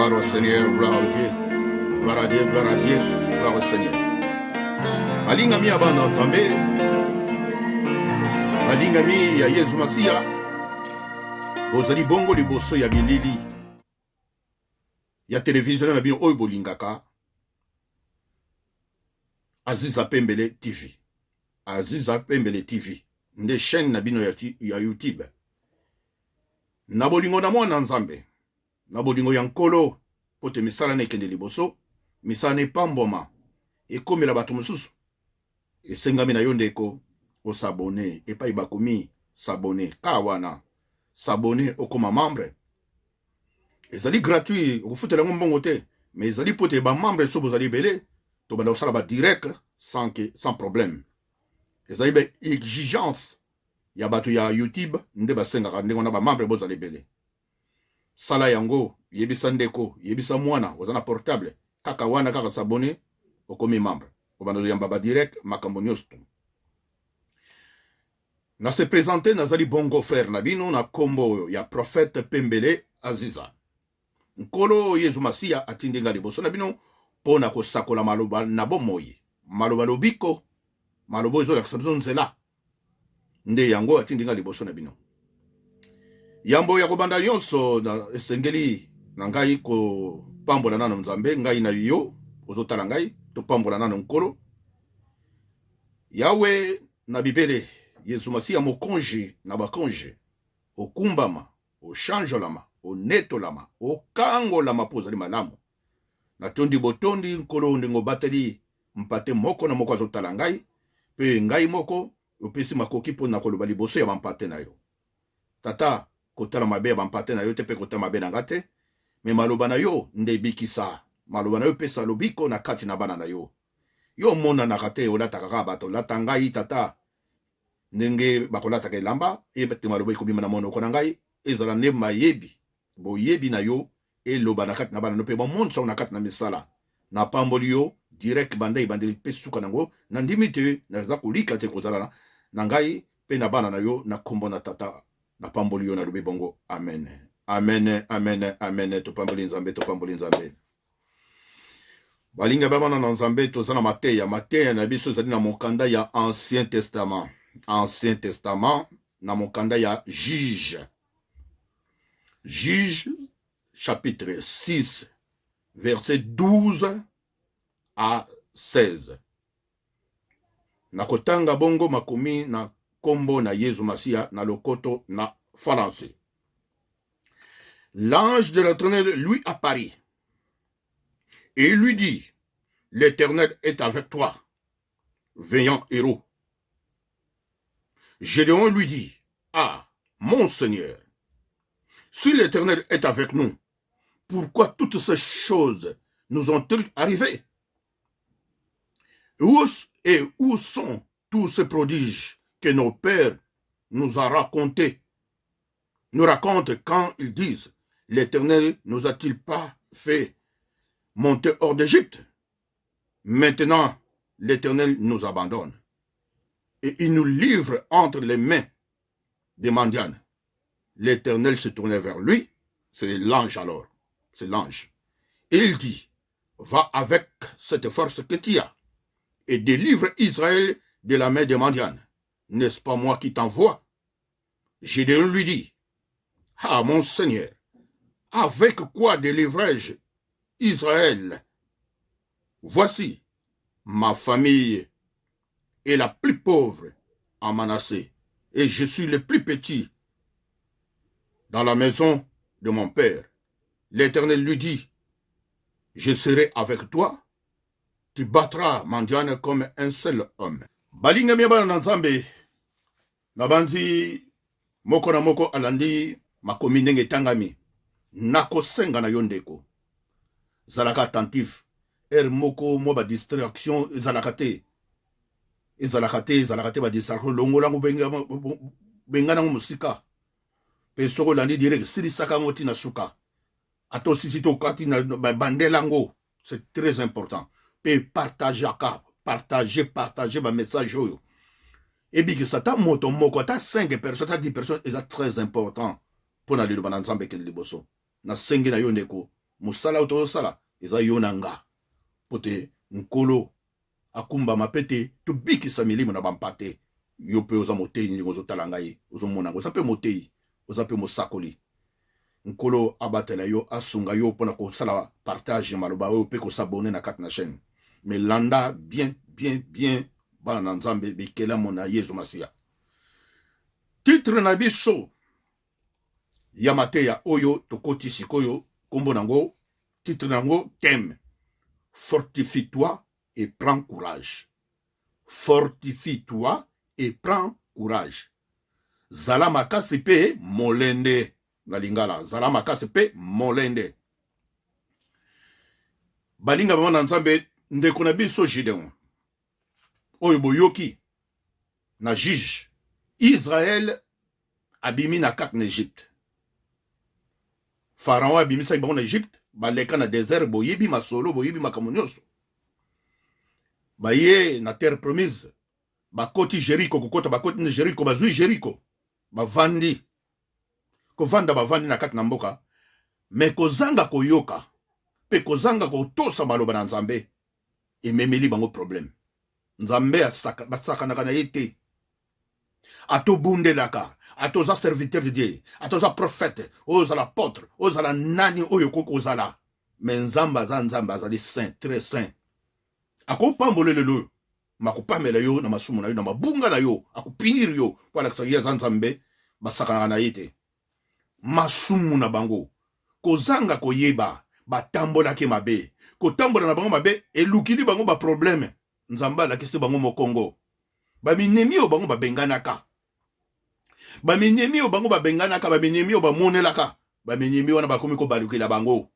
Gloire au Seigneur, gloire à Dieu. Gloire à Dieu, gloire à Dieu, gloire au Seigneur. Balingami ya bana Nzambe, balingami ya Yesu Masiya, bozali bongo liboso ya bilili ya televizio na bino oyo bolingaka Aziza Pembele TV. Aziza Pembele TV nde chaîne na bino ya YouTube. Na bolingo na mwana Nzambe, na bolingo ya Nkolo, mpo te misala na ekende liboso, misala na epambwama, ekomela bato mosusu. Esengami na yo ndeko osabone epai bakomi sabone ka wana sabone okoma membre. Ezali gratuit, okofutela yango mbongo te, mais ezali mpo te bamembre so bozali ebele, tobanda kosala ba direct sans problème. Ezali ba exigence ya bato ya YouTube nde basengaka ndenge wana bamembre bozala ebele. Sala yango, yebisa ndeko, yebisa mwana, oza na portable, kaka wana kaka s'abonner, okomi membre. Obanda koyamba ba direct makambo nyonso. Na se présenter, nazali bongo frère na bino na kombo ya prophète Pembele Aziza. Nkolo Yesu Masiya atindi nga liboso na bino mpo na kosakola maloba na bomoi, maloba lobiko, maloba oyo ezolakisa biso nzela. Nde yango atindi nga liboso na bino. Yambo ya kobanda nyonso, na esengeli na ngai kopambola nano Nzambe. Ngai na yo ozotala ngai, topambola nano Nkolo Yawe na bibele, Yesu Masiya mokonzi na bakonzi, okumbama, ochanjolama, onetolama, okangolama mpo ozali malamu. Natondi botondi Nkolo ndenge obateli mpate moko na moko azotala ngai, mpe ngai moko opesi makoki mpo na koloba liboso ya bampate na yo. Tata, kotala mabe ya bampate na yo te mpe kotala mabe na ngai te, me maloba na yo nde ebikisa, maloba na yo epesa lobiko na kati na bana na yo. Yo omonanaka te, olataka kaka bato. Lata ngai Tata ndenge bakolataka elamba, ete maloba ekobima na monoko na ngai ezala nde mayebi, boyebi na yo eloba na kati na bana no mpe bamonisa na kati na misala. Napamboli yo direct banda ebandeli mpe suka nango. Nandimi te naza kolika te kozala na ngai mpe na bana na yo na kombo na Tata. Napamboli yo, nalobi bongo amen, amen, amen, amen. Topamboli Nzambe, topamboli Nzambe. Balinga bana na Nzambe, toza na mateya. Mateya na biso ezali na mokanda ya Ancien Testament, Ancien Testament, na mokanda ya Juge, Juge chapitre 6 verset 12 à 16. Nakotanga bongo makomi na kombo na Yesu Masiya na lokoto na français. L'ange de l'Éternel lui apparut et lui dit, l'Éternel est avec toi, vaillant héros. Gédéon lui dit, ah, mon Seigneur, si l'Éternel est avec nous, pourquoi toutes ces choses nous ont-elles arrivé? Où, et où sont tous ces prodiges que nos pères nous ont racontés, nous racontent quand ils disent, l'Éternel nous a-t-il pas fait monter hors d'Égypte? Maintenant, l'Éternel nous abandonne et il nous livre entre les mains des Madianites. L'Éternel se tournait vers lui, c'est l'ange alors, c'est l'ange. Et il dit, va avec cette force que tu as et délivre Israël de la main des Madianites. N'est-ce pas moi qui t'envoie? Gédéon lui dit, ah mon Seigneur, avec quoi délivrerai-je Israël? Voici, ma famille est la plus pauvre en Manassé, et je suis le plus petit dans la maison de mon père. L'Éternel lui dit, je serai avec toi, tu battras Madian comme un seul homme. Balingami bana na Nzambe, nabanzi moko na moko alandi makomi ndenge etangami. Nakosenga na yo ndeko, zalaka attentif. Heure moko mwa ba distraction ezalaka te, ezalaka te, ezalaka te ba distraction. Longola yango, bengana yango mosika. Mpe soki olandi direct, silisaka yango ntina suka. Ata osisi to okati na bandela yango, c'est très important. Mpe partageaka, partage, partage ba message oyo ebikisa ata moto moko, ata 5 personnes, ata 10 personnes, eza très important mpona liloba na Nzambe ekende liboso. Nasengi na yo ndeko. Mosala oyo tozosala eza yo na nga mpo te Nkolo akumbama mpe te tobikisa milimo na bampate. Yo mpe oza moteyi, ndenge ozotala ngai, ozomona yango, oza mpe moteyi, oza mpe mosakoli. Nkolo abatela yo, asunga yo mpo na kosala partage ya maloba oyo mpe kosabone na kati na chaîne. Mais landa bien bien bien, bana na Nzambe, bikelamo na Yezu Masiya. Titre na biso ya mateya oyo tokoti sikoyo, kombo nango, titre nango, thème: fortifie-toi et prends courage. Fortifie-toi et prends courage. Zala makasi mpe molende. Na lingala, zala makasi mpe molende. Balinga mama na Nzambe, ndeko na biso Gideon oyo boyoki na Juge, Israel abimi na kati na Egypte. Pharaon abimisaki bango na Egypte, baleka na desert, boyebi masolo, boyebi makambo nyonso. Baye na terre promise, bakoti Jericho, kokota bakoti na Jericho, bazwi Jericho, bavandi kovanda, bavandi na kati na mboka. Me kozanga koyoka mpe kozanga kotosa maloba na Nzambe ememeli bango problème. Nzambe basakanaka na ye te. Atobundelaka, ata oza serviteur de Dieu, ata oza prophète, oyo ozala apôtre, oyo ozala nani, oyo okoki kozala, me Nzambe aza Nzambe, azali saint, très saint. Akopambola lelo oyo, makopamela yo na masumu na yo, na mabunga na yo, akopinir yo mpo alakisaka ye aza Nzambe, basakanaka na ye te. Masumu na bango, kozanga koyeba, batambolaki mabe. Kotambola na bango mabe elukili bango baproblème. Nzambe alakisi bango mokongo. Baminemi oyo bango babenganaka, baminemi oyo bango babenganaka, baminemi oyo bamonelaka, baminemi wana bakomi kobalukela bango,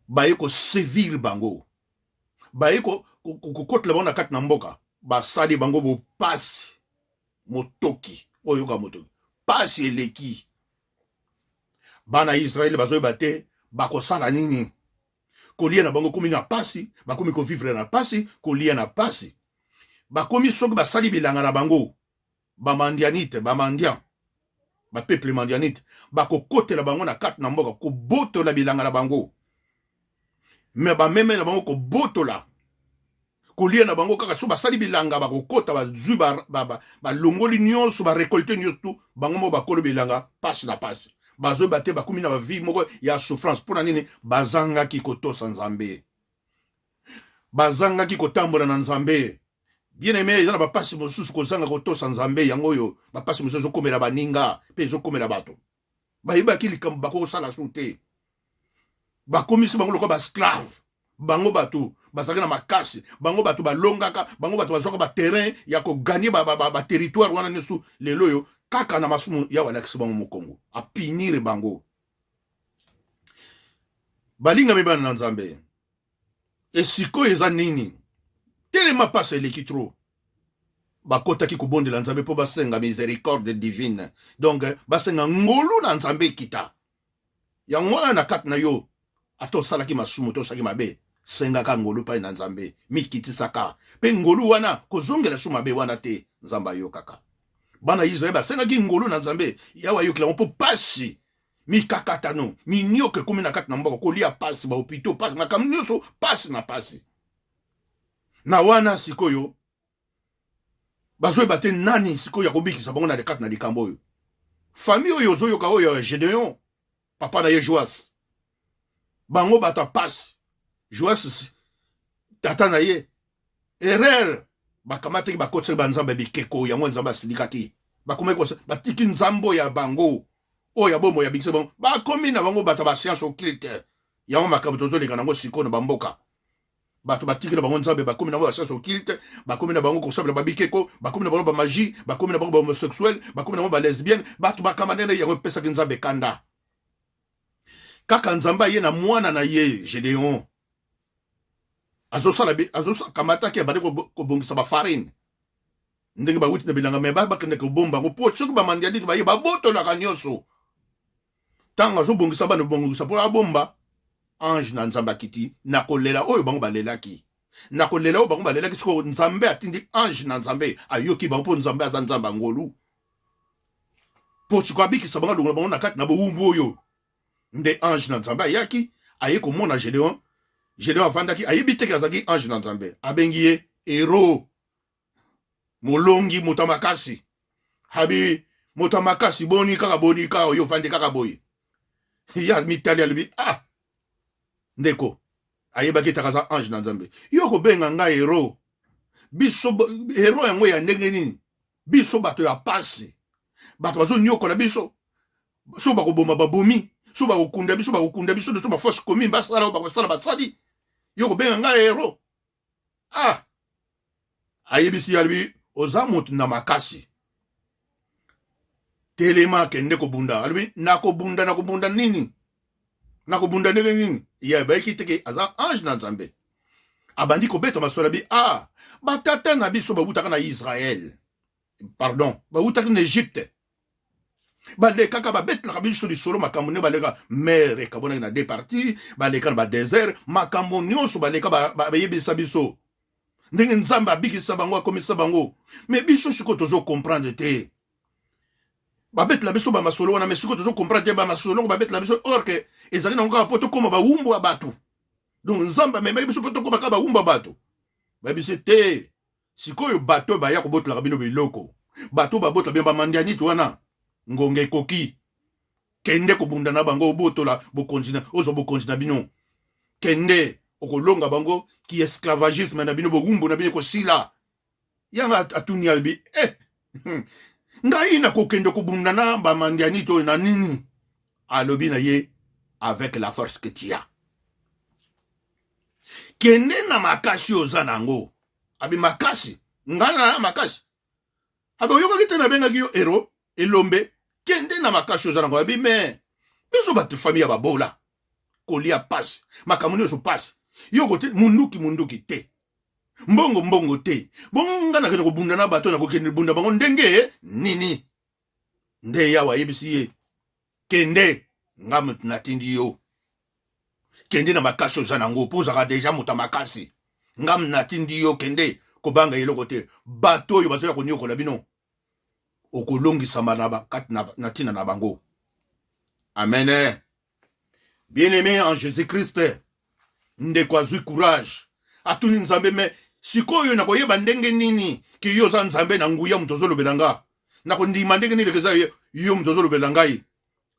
baye kosevir bango, baye kokotela bango na kati na mboka, basali bango bopasi. Motoki oyoka motoki, pasi eleki. Bana ya Israele bazoyeba te bakosala nini. Kolia na bango komi na pasi, bakomi kovivre na pasi, kolia na pasi. Bakomi soki basali bilanga na bango, bamandianite, bamandian, bapeuple mandianite bakokotela bango na kati na mboka kobotola bilanga na bango, me bameme na bango kobotola kolia na bango. Kaka so basali bilanga, bakokota, bazwi, balongoli nyonso, barekolte nyonso tu, bango moko bakolo bilanga. Pasi na pasi, bazoyeba te, bakomi na bavie moko ya souffrance. Mpo na nini? Bazangaki kotosa Nzambe, bazangaki kotambola na Nzambe. Bien aimé, eza na bapasi mosusu kozanga kotosa Nzambe. Yango oyo bapasi mosusu ezokomela baninga mpe ezokomela bato. Bayebaki likambo bakosala su te, bakomisi bango lokola baesclave. Bango bato bazalaki na makasi, bango bato balongaka, bango bato bazwaka baterrain ya koganye baterritoire wana nyonso. Lelo oyo, kaka na masumu, Yawe alakisi bango mokongo, apinire bango. Balingami bana na Nzambe, esikoyo eza nini? Telema, pasi eleki trop. Bakotaki kobondela Nzambe mpo basenga miséricorde divine, donc basenga ngolu na Nzambe ekita. Yango wana na kati na yo, ata osalaki masumu to osalaki mabe, sengaka ngolu epai na Nzambe, mikitisaka mpe ngolu wana, kozongela su mabe wana te. Nzambe ayokaka. Bana Israele basengaki ngolu na Nzambe, Yawe ayokela bango, mpo pasi, mikakatano, minyoko ekomi na kati na mboka, kolia pasi, bahopito pasi, makambo nyonso pasi na pasi. Na wana sikoyo bazoyeba te nani sikoyo ya kobikisa bango na kati na likambo oyo. Famille oyo ozoyoka oyo ya Gedeon, papa na ye Joas, bango bato ya pasi. Joas tata na ye, erreur, bakamataki, bakotisaki banzambe bikeko. Yango Nzambe asilikaki. Bakomaki, batiki nzambe ya bango oyo ya bomoi abikisa bango, bakomi na bango bato ya bascience occulte. Yango makambo tozoleka nango sikoyo na bamboka. Bato batiki na bango Nzambe, bakomi na bango bascience occulte, bakomi na bango kosambela babikeko, bakomi na bango bamagie, bakomi na bango bahomosexuel, bakomi na bango balesbienne. Bato bakamba ndenge yango epesaki Nzambe kanda. Kaka Nzambe aye na mwana na ye Gedeon, azosala, azokamataki, abandi kobongisa bafarine ndenge bawuti na bilanga, me bakende kobomba yango mpo soki bamandianite baye, babotolaka nyonso. Ntango azobongisa, bana bongisa mpo abomba, ange na Nzambe akiti na kolela oyo bango balelaki, na kolela oyo bango balelaki. Sikoyo Nzambe atindi ange na Nzambe, ayoki bango, mpo Nzambe aza Nzambe ya ngolu, mpo sikoyo abikisa bango, alongola bango na kati na bowumbu oyo. Nde ange na Nzambe ayaki, aye komona Gedeon. Gedeon avandaki, ayebi te ke azalaki ange na Nzambe. Abengi ye hero, molongi, moto ya makasi. Abi moto ya makasi, boni kaka, boni kaka oyo ofandi kaka boye. Ya mitali, alobi: "Ah ndeko." Ayebaki ete aza ange na Nzambe. "Yo kobenga ngai hero? Biso hero yango ya ndenge nini? Biso bato ya pasi, bato bazonyokola biso, so bakoboma babomi, so bakokunda biso bakokunda biso, so bafosse commune basala oyo bakosala basali, yo kobenga ngai hero?" Ah, ayebisi ye, alobi: "Oza moto na makasi, telema, kende kobunda." Alobi: "Nakobunda, nakobunda nini? Nakobunda ndenge nini?" Ye bayeki teke aza ange na Nzambe. Abandi kobeta masolo, abi: "Ah, batata na biso babutaka na Israel, pardon, bawutaki na Egypte, balekaka, babetelaka biso lisolo, makambo nde baleka mer ekabonaki na deux parties, baleka na badésert, makambo nyonso baleka, bayebisa biso ndenge Nzambe abikisa bango, akomisa bango. Mais biso sikoyo tozocomprendre te. Babetela biso bamasolo wana, mais sikoyo tozocomprendre te bamasolo ngo babetela biso, or que ezali nango kaka mpo tokóma bawumbu ya bato. Donc Nzambe amemaki biso mpo tokóma kaka bawumbu ya bato. Bayebisi te, sikoyo bato oyo baya kobotelaka bino biloko, bato babotela bino, bamandianite wana, ngonga ekoki, kende kobunda na bango, obotola bokonzi na, ozwa bokonzi na bino. Kende, okolonga bango, ki esclavagisme na bino, bowumbu na bino ekosila." Yanga atuni, alobi: "Eh, ngai nakokende kobunda na bamandianite oyo na nini?" Alobi na ye: "Avec la force que tu as, kende na makasi oyo oza nango." Abi: "Makasi? Ngai na makasi?" Abi: "Oyokaki te nabengaki yo héros, elombe? Kende na makasi oyo oza nango." Abi: "Mais biso bato famille ya babola, kolia pasi, makambo nyonso pasi, yo kote munduki, munduki te, mbongo, mbongo te, bongo nga nakende kobunda na bato, nakokende bunda bango ndenge nini?" Nde Yawe ayebisi ye: "Kende, nga moto natindi yo, kende na makasi oza nango, mpo ozalaka déjà moto ya makasi. Nga natindi yo, kende, kobanga eloko te. Bato oyo bazoya konyokola bino, okolongisama na, kati na, na ntina na bango." Amen. Bien aimé en Jésus Christ, ndeko azwi courage, atuni Nzambe: "Mais sikoyo nakoyeba ndenge nini ke yo oza Nzambe na nguya, moto ozolobela nga? Nakondima ndenge nini eza yo moto ozolobela ngai?"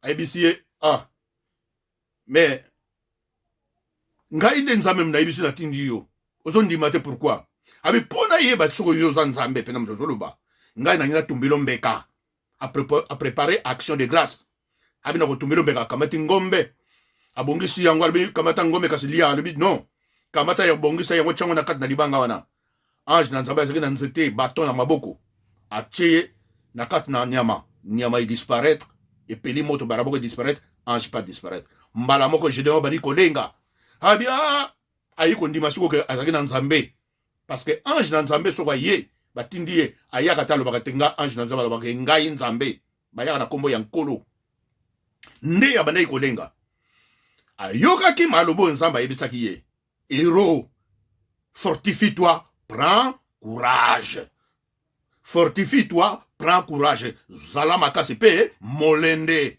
Ayebisi ye: "Ah, mais ngai nde Nzambe, nayebisi, natindi yo, ozondima te, pourquoi?" Abi: "Mpo nayeba soki yo oza Nzambe mpena moto ozoloba ngai, nangi natumbelo mbeka." Apréparé action de grâce. Abi: "Na kotumbelo mbeka." Akamati ngombe, abongisi yango. Alobi: "Kamata ngombe, kasi lia." Alobi: "Non, kamata ya bongisa yango, tiango na kati na libanga wana." Ange na Nzambe azalaki na nzete, baton na maboko, atie ye na kati na nyama. Nyama edisparaître, epeli moto mbala moko, edisparaître, ange pas disparaître. Mbala moko Gedeon bandi kolenga. Abi: "Ah!" Ayi kondima sikoyo azalaki na Nzambe, parce que ange na Nzambe, soko aye, batindi ye, ayaka te, alobaka te: "Nga ange na Nzambe." Alobaka: "Ngai Nzambe." Bayaka na nkombo ya Nkolo. Nde abandaki kolenga, ayokaki maloba oyo Nzambe ayebisaki ye: "Héros, fortifie-toi, prends courage. Fortifie-toi, prends courage. Zala makasi mpe molende,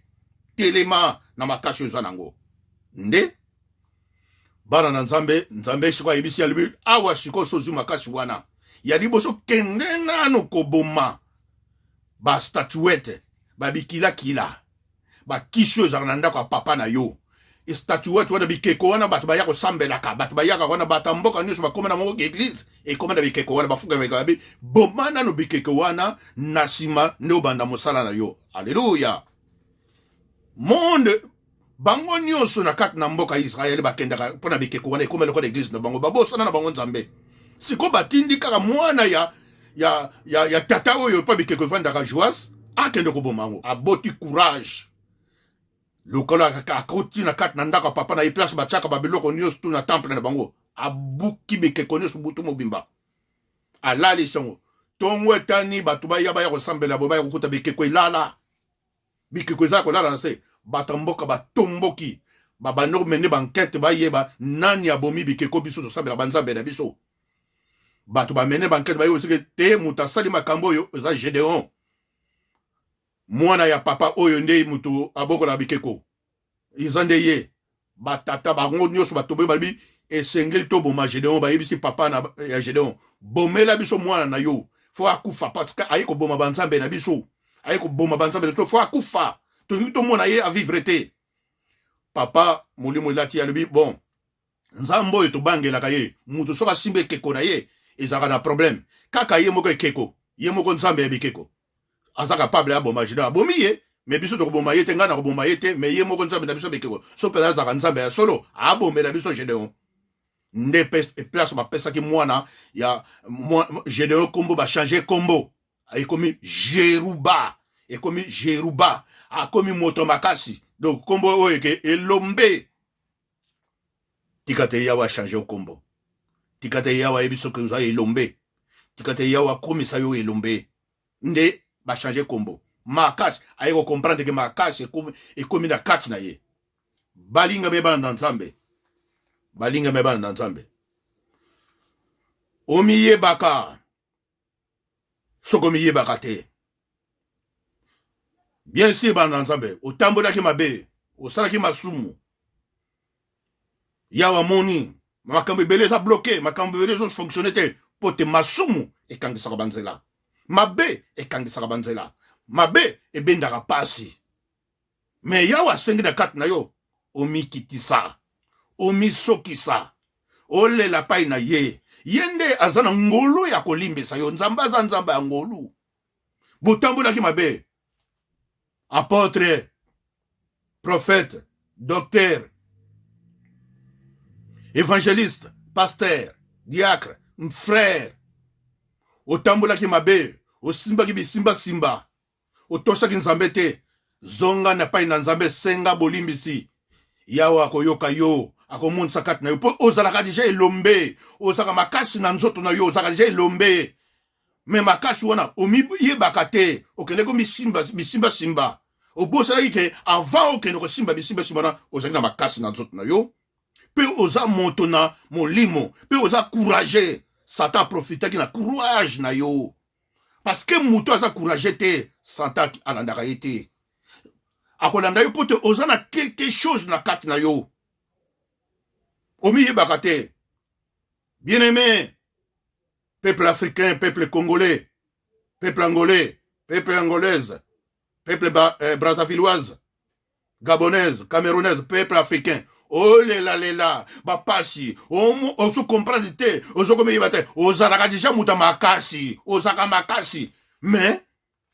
telema na makasi oyo eza nango." Nde bana na Nzambe, Nzambe sikoyo ayebisi, alobi: "Awa sikoyo so ozwi makasi wana ya liboso, kende nanu koboma bastatuette, babikilakila, bakisi oyo ezalaka na ndako ya papa na yo. Statuette wana, bikeko wana, bato baya kosambelaka, bato bayaka wana, bato ya mboka nyonso bakóma na moko église ekóma na bikeko wana, bafuka na bikeko. Boma nano bikeko wana, na nsima nde obanda mosala na yo." Alleluya. Monde bango nyonso na kati na mboka ya Israele bakendaka mpo na bikeko wana, ekóma lokola église na bango, babosana na bango Nzambe. Sikoyo batindi kaka mwana ya tata oyo mpo bikeko evandaka, Joas, akende koboma yango. Aboti courage, lokola akoti na kati na ndako ya papa na ye, place batiaka babiloko nyonso tu na temple na bango, abuki bikeko nyonso butu mobimba, alalisi yango. Ntongo etani, bato baya kosambela boye, baya kokuta bikeko elala, bikeko eza kolala na se. Bato ya mboka batomboki, babandi komene baenquête, bayeba nani abomi bikeko. Biso tosambela banzambe na biso. Bato bamene baenquête, bayeba soki te moto asali makambo oyo eza Gédéon, mwana ya papa oyo nde moto abokola bikeko. Eza nde ye. Batata bango nyonso batomboki, balobi esengeli toboma Gedeon. Bayebisi papa na, ya Gedeon, bomela biso mwana na yo, fo akufa, parce que aye koboma banzambe na biso, aye koboma banzambe na biso, fo akufa, tolingi tomona ye avivre te. Papa molimo elati, alobi bon, Nzambe oyo tobangelaka ye, moto soki asimbi ekeko na ye ezalaka na problème. Kaka ye moko ekeko, ye moko nzambe ya bikeko aza capable aboma Gedeon, abomi ye, me biso tokoboma ye te, ngai nakoboma ye te, me ye moko nzambe na biso bikeko, so mpenza azalaka nzambe ya solo, abomela biso Gedeon. Nde place bapesaki mwana ya Gedeon kombo, bachange kombo, ekomi Jeruba, ekomi Jeruba, akomi moto makasi. Donc kombo oyo eke elombe. Tika te Yawe achange yo kombo. Tika te Yawe ayebi soki oza elombe. Tika te Yawe akomisa yo elombe. Nde bachange kombo. Makasi aye kocomprendre ke makasi ekomi na kati na ye. Balingami bana na Nzambe, balingami bana na Nzambe, omiyebaka. Soki omiyebaka te, bien sûr, bana na Nzambe, otambolaki mabe, osalaki masumu, Yawe amoni makambo ebele eza bloqué, makambo ebele ezofonctionne te, mpo te masumu ekangisaka banzela, mabe ekangisaka banzela, mabe ebendaka pasi. Me Yawe asengi na kati na yo omikitisa, omisokisa, olela pai na ye. Ye nde aza na ngolu ya kolimbisa yo. Nzambe aza Nzambe ya ngolu. Botambolaki mabe, apôtre, prophète, docteur, évangéliste, pasteur, diacre, frère, otambolaki mabe, osimbaki bisimbasimba, otosaki Nzambe te, zonga na pai na Nzambe, senga bolimbisi. Yawe akoyoka yo, akomonisa kati na yo, mpo ozalaka deja elombe, ozalaka makasi na nzoto na yo, ozalaka deja elombe, me makasi wana omiyebaka te, okende komisimba bisimbasimba, obosanaki ke avant okende kosimba bisimbasimba wana ozali na makasi na nzoto na yo, mpe oza moto na molimo, mpe oza courageux. Satan aprofitaki na courage na yo, parce que moto aza courageux te, Satan alandaka ye te. Akolanda yo mpo te oza na quelque chose na kati na yo, omiyebaka te. Bien aimé peuple africain, peuple congolais, peuple angolais, peuple angolaise, peuple brazzavilloise, gabonaise, camerounaise, peuple africain, olelalela bapasi, ozo comprendre te, ozokomiyeba te, ozalaka deja moto ya makasi, ozalaka makasi, mais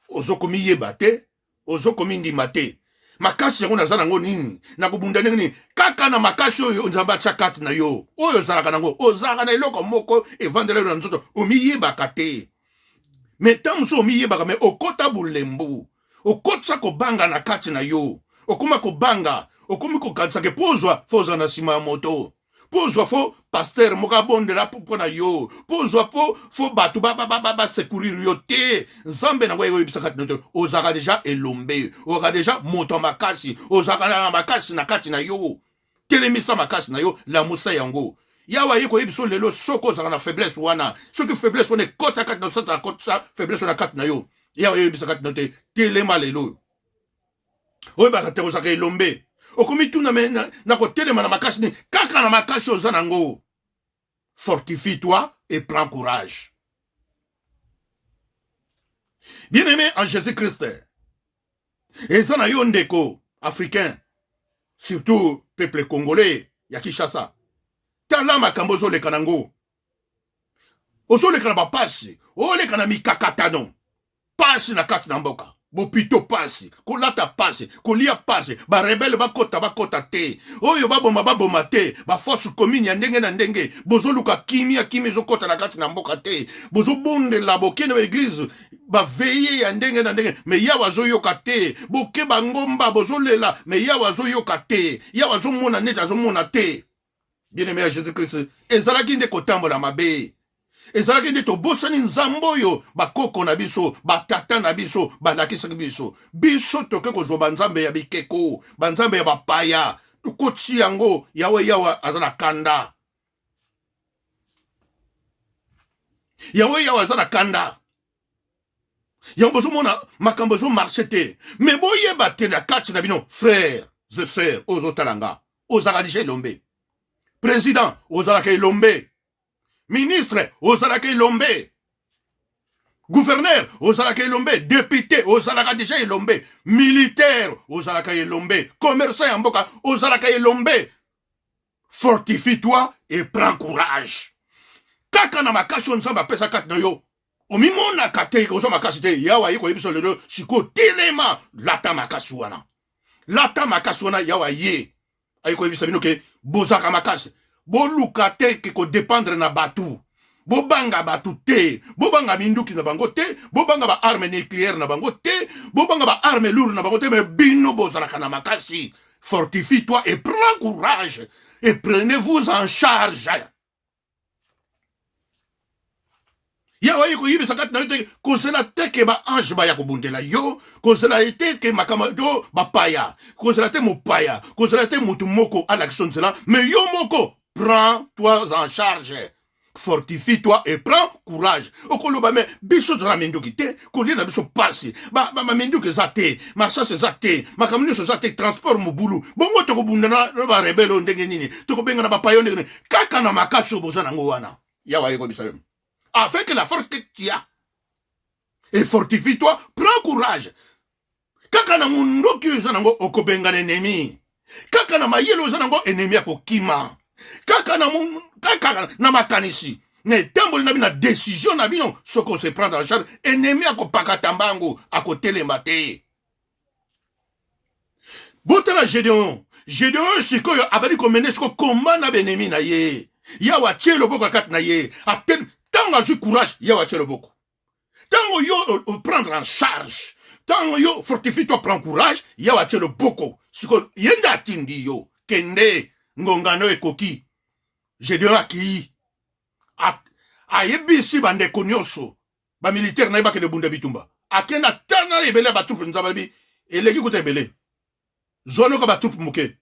ozokomiyeba te, ozokomindima te. Makasi yango naza nango nini? Nakobunda ndenge nini? Kaka na makasi oyo Nzambe atya kati na yo, oyo ozalaka nango, ozalaka na eloko moko evandela yo na nzoto, omiyebaka te. Me ntango mosusu omiyebaka, me okota bolembu, okotisa kobanga na kati na yo, okoma kobanga, okomi kokanisa ke mpo ozwa fo ozala na nsima ya moto, mpo ozwa fo pasteur moko abondela mpo na yo, mpo ozwa mpo fo bato basecourir yo te. Nzambe nango ekoyebisa kati na yo te, ozalaka deja elombe, ozalaka deja moto ya makasi, ozalaka na makasi na kati na yo. Telemisa makasi na yo, lamusa yango. Yawe aye koyebi biso lelo, soki ozalaka na faiblesse wana, soki faiblesse wana ekota kati na Satana, akotisa faiblesse wana kati na yo, Yawe ayebisa kati na yo te, telema lelo. Oyebaka te ozalaka elombe, okomituna me na kotelema na makasi nini? Kaka na makasi oza nango. Fortifie toi et prends courage. Bien aimé en Jésus Christ, eza na yo ndeko africain, surtout peuple congolais ya Kinshasa, tala makambo ozoleka nango, ozoleka na bapasi, oleka na mikakatano, pasi na kati na mboka, bopito pasi, kolata pasi, kolia pasi, barebele bakota bakota te, oyo baboma baboma te, baforce commune ya ndenge na ndenge, bozoluka kimia, kimia ezokota na kati na mboka te, bozobondela, bokende ba eglise, baveye ya ndenge na ndenge, me Yawe azoyoka te. Boke bangomba, bozolela, me Yawe azoyoka te. Yawe azomona neti azomona te. Bien aimé ya Jésus Christ, ezalaki nde kotambola mabe, ezalaki nde tobosani Nzambe oyo bakoko na biso, batata na biso balakisaki biso. Biso toke kozwa banzambe ya bikeko, banzambe ya bapaya, tokotisi yango. Yawe, Yawe aza na kanda. Yawe, Yawe aza na kanda. Yango bozomona makambo ezomarche te, me boyeba te na kati na bino, frère. et sœurs oyo ozotala nga, ozalaka deja elombe. Président, ozalaka elombe. Ministre, ozalaka elombe. Gouverneur, ozalaka elombe. Député, ozalaka deja elombe. Militaire, ozalaka elombe. Commerçant ya mboka, ozalaka elombe. Fortifie-toi et prends courage. Kaka na makasi oyo Nzambe apesa kati na yo, omimonaka te oza makasi te. Yawe aye koyebisa lelo sikoyo, telema, lata makasi wana, lata makasi wana. Yawe aye aye koyebisa bino ke bozalaka makasi. Boluka te ke kodépendre na bato. Bobanga bato te, bobanga minduki na bango te, bobanga baarme nucléaire na bango te, bobanga baarme lourde na bango te. Me bino bozalaka na makasi. Fortifie-toi et prends courage et prenez-vous en charge. Yawe aye koyebisa kati na yo te, kozela te ke baange baya kobundela yo, kozela te ke makambo yo bapaya, kozela te mopaya, kozela te motu moko alakisa nzela, me yo moko prends toi en charge. Fortifie toi et prends courage. Okoloba me biso toza na minduki te, kolia na biso pasi, baminduki eza te, masasi eza te, makambo nyonso eza te, transport mobulu. Bongo tokobunda na barebele oyo ndenge nini? Tokobengana bapaya oyo ndenge nini? Kaka na makasi oyo boza nango wana, Yawe ayekoyebisa yo, avec la force que tu as et fortifie toi, prends courage. Kaka na mundoki oyo oza nango, okobengana ennemi. Kaka na mayele oza nango, ennemi akokima. Kaka na makanisi, na etamboli na bino, na décision na bino, soki ose prendre en charge, ennemi akopakata mbangu, akotelema te. Botala Gedeon. Gedeon sikoyo abandi komene siko komba na benemi na ye. Yawe atie loboko na kati na ye. Ntango azwi courage, Yawe atie loboko. Ntango yo prendre en charge, ntango yo fortifie toi, prends courage, Yawe atie loboko. Sikoyo ye nde atindi yo, kende, ngongano ekoki. Gedeon akei, ayebisi bandeko nyonso bamilitaire na ye bakende bunda bitumba. Akende, atana ebele ya batroupe. Nzambe alobi eleki kuta ebele, zwa noka batroupe moke.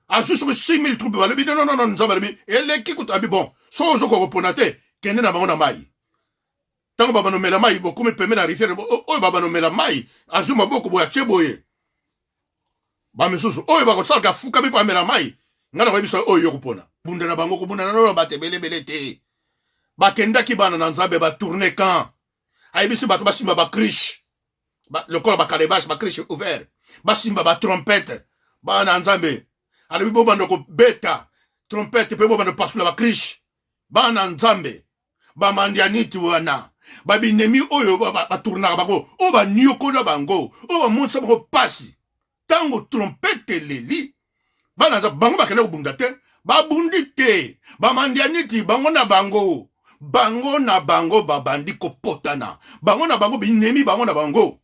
Azwi soki 6000 troupe. Balobi non, non, non. Nzambe alobi eleki kuta. Abi bon, soki ozokoka kopona te, kende na bango na mai. Ntango babanomela mai, bokomi pembe na rivière oyo, babanomela mai, azwi maboko boye, atie boye. Bamisusu oyo bakosalaka fukami mpo amela mai. Ngai nakoyebisa oyo yo kopona, bunda na bango. Kobunda na nolo bato ebelebele te. Bakendaki, bana na Nzambe batourne camp. Ayebisi bato basimba bacruche lokola bacalebasse, bacruche ouvert, basimba batrompete. Bana na Nzambe, alobi bobanda kobeta trompete mpe bobanda kopasula bacruche. Bana na Nzambe, bamandianiti wana, babinemi oyo batournaka bango, oyo baniokola bango, oyo bamonisa bango pasi, ntango trompete eleli, bana bango bakende kobunda te. Babundi te. Bamandianiti bango na bango, bango na bango babandi kopotana, bango na bango, binemi bango na bango.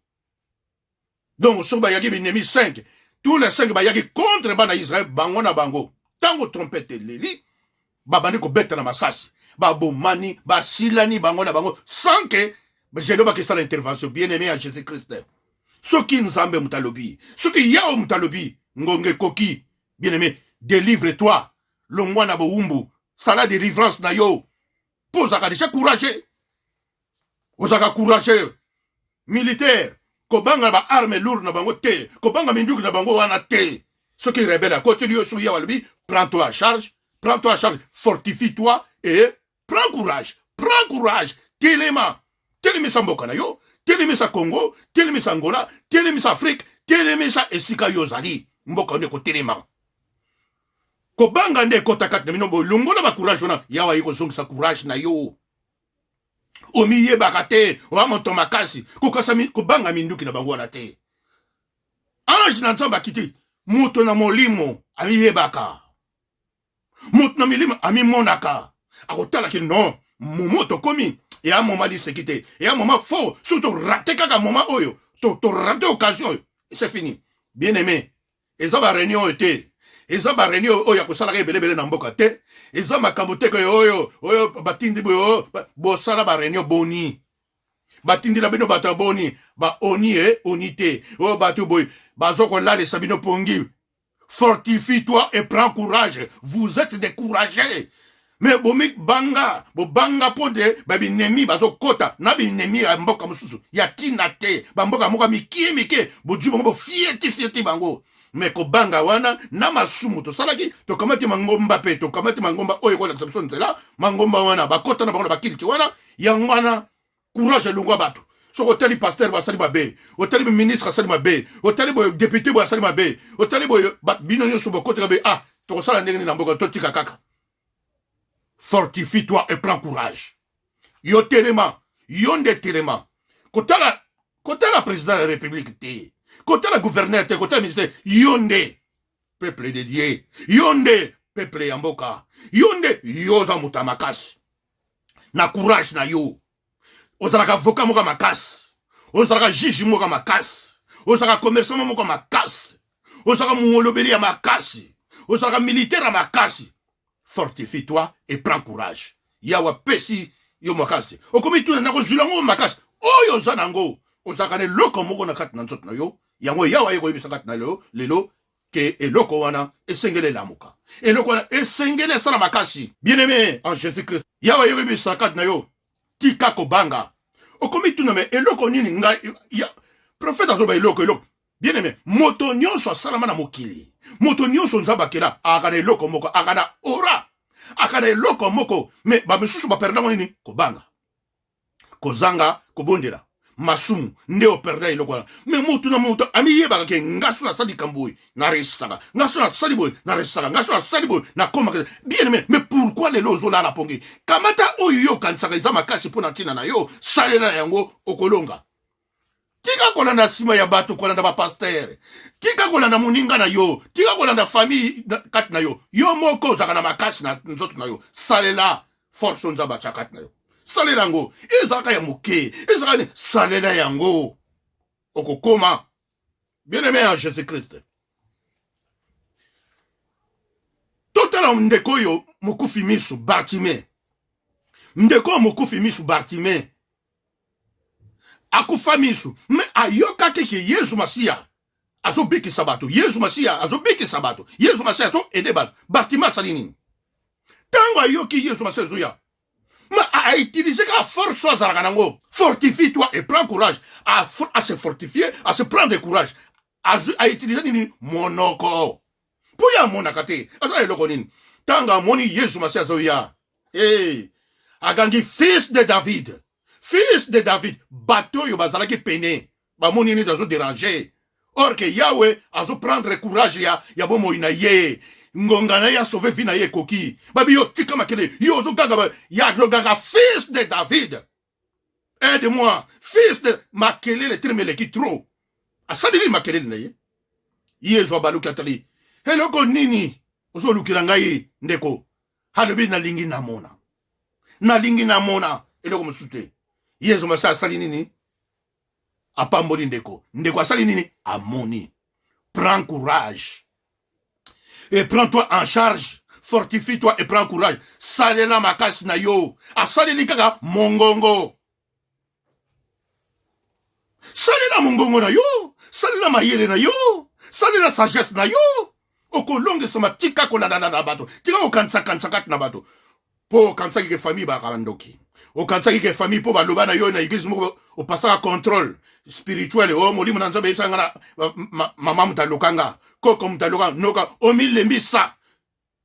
Donc soki bayaki binemi 5, tous les 5 bayaki contre bana Israel, bango na bango. Ntango trompete eleli, babandi kobetana masasi, babomani, basilani bango na bango, sans que Gédéon bakesala intervention. Bien aimé ya Jésus Christ, soki Nzambe moto alobi, soki Yawe moto alobi, ngonga ekoki. Bien aimé, délivre toi, longwa na bowumbu, sala délivrance na yo, mpo ozalaka déjà courageux, ozalaka courageux. Militaire, kobanga baarme lourde na bango te, kobanga minduki na bango wana te. Soki rebelle akoteli yo, soki Yawe alobi, prends toi en charge, prends toi en charge, fortifie toi et prends courage, prends courage. Telema, telemisa mboka na yo, telemisa Congo, telemisa Angola, telemisa Afrique, telemisa esika yo ozali. Mboka nde kotelema. Kobanga nde ekota kati na bino, bolongola bacourage wana. Yawe aye kozongisa courage na yo. Omiyebaka te oya moto makasi, kokasa kobanga minduki na bango wana te. Ange na Nzambe akiti. Moto na molimo amiyebaka, moto na milimo amimonaka, akotalaki non momo tokomi eya moma liseki te, eya moma fort. Soki torate kaka moma oyo, torate occasion oyo, c'est fini. Bien aimé, eza baréunion oyo te, eza baréunion oyo ya kosalaka ebelebele na mboka te, eza makambo te ke oyo oyo batindi boye, oyo bosala baréunion boni, batindila bino bato ya boni, baoni e oni te, oyo bato boye baza kolalisa bino pongi. Fortifie-toi et prends courage. Vous êtes découragés. Me bomibanga, bobanga mpo te babinemi bazokota na binemi ya mboka mosusu ya ntina te, bamboka moko ya mikie mike, bozwi bango bofieti fieti bango. Me kobanga wana na masumu tosalaki, tokamati mangomba mpe tokamati mangomba oyo ekolakisa biso nzela. Mangomba wana bakota na bango na bakiliti wana, yango wana courage elongwa bato. Soki otali pasteur basali mabe, otali ministre asali mabe, otali boye député boye asali mabe, otali boye, bino nyonso bokotaka be, ah, tokosala ndenge nini na mboka? Totika kaka. Fortifie toi et prends courage. Yo telema, yo nde telema. Kotala, kotala président ya république te, kotala gouverneur te, kotala ministre te. Yo nde peuple de Dieu, yo nde peuple ya mboka, yo nde, yo oza moto ya makasi na courage na yo. Ozalaka avocat moko ya makasi, ozalaka juge moko ya makasi, ozalaka commerçant moko ya makasi, ozalaka molobeli ya makasi, ozalaka militaire ya makasi. Fortifie toi et prends courage. Yawe apesi yo makasi, okomi tuna nakozwila yango makasi oyo oza nango. Ozalaka na eloko moko na kati na nzoto na yo, yango Yawe aye koyebisa kati na yo lelo ke eloko wana esengeli elamuka, eloko wana esengeli esala makasi. Bien aimé en Jésus Christ, Yawe aye koyebisa kati na yo, tika kobanga. Okomi tuna me eloko nini ngai ya prophète azoba eloko eloko. Bien aimé, moto nyonso asalama na mokili, moto nyonso Nzambe akela aka na eloko moko, aka na aura, aka na eloko moko. Me bamisusu baperdango nini? Kobanga, kozanga kobondela, masumu nde operda eloko wana. Me motu na moto amiyebaka ke nga so nasali likambo oyo naresisaka, nga so nasali boye naresisaka, nga so nasali boye nakomaka. Bien aimé, mais pourquoi lelo ozolala pongi? Kamata oyo yo okanisaka eza makasi mpo na ntina na yo, salela yango, okolonga. Tika kolanda nsima ya bato, kolanda bapastere, tika kolanda moninga na yo, tika kolanda famille kati na yo. Yo moko ozalaka na makasi na nzoto na yo, salela force oyo Nzambe atya kati na yo, salela yango. Ezalaka ya moke, ezalaka, salela yango, okokoma. Bien aimé en Jésus Christ, totala ndeko oyo mokufi misu Bartime. Ndeko oyo mokufi misu Bartime akufa misu, me ayokaki ke Yesu Masiya azobikisa bato, Yesu Masiya azobikisa bato, Yesu Masiya azoede bato. Bartime asali nini ntango ayoki Yesu Masiya azoya? Ma autilize kaka force oyo azalaka nango. Fortifie toi et prends courage. A se fortifier, a se prendre courage, autilize nini? Monoko, mpo ye amonaka te, aza eloko nini. Ntango amoni Yesu Masiya azoya, hey, agangi: "Fils de David, fils de David!" Bato oyo bazalaki pene bamoni nini azoderange, or ke Yawe azoprendre courage ya bomoi na ye, ngonga na ye asauve vie na ye ekoki. Babi: "Yo tika makele, yo ozoganga." Ya azoganga: "Fils de David, aide moi, fils de..." Makelele telemi, eleki trop. Asali nini? Makelele na ye. Yezu abaluki, atali: "Eloko nini ozolukela ngai, ndeko?" Alobi: "Nalingi namona, nalingi namona, eloko mosusu te." Yezu Masi asali nini? Apamboli ndeko. Ndeko asali nini? Amoni. Prends courage et prends-toi en charge. Fortifie-toi et prends courage. Salela makasi na yo. Asaleli kaka mongongo. Salela mongongo na yo, salela mayele na yo, salela sagesse na yo, okolongesama. Tika kolandana na bato, tika kokanisa-kanisa kati na bato, mpo okanisaki ke famille bakaka ndoki, okanisaki ke famille mpo baloba na yo na église moko opasaka contrôle spirituel o molimo na Nzambe eyebisaka nga na mama moto alokanga, koko moto alokanga, noka omilembisa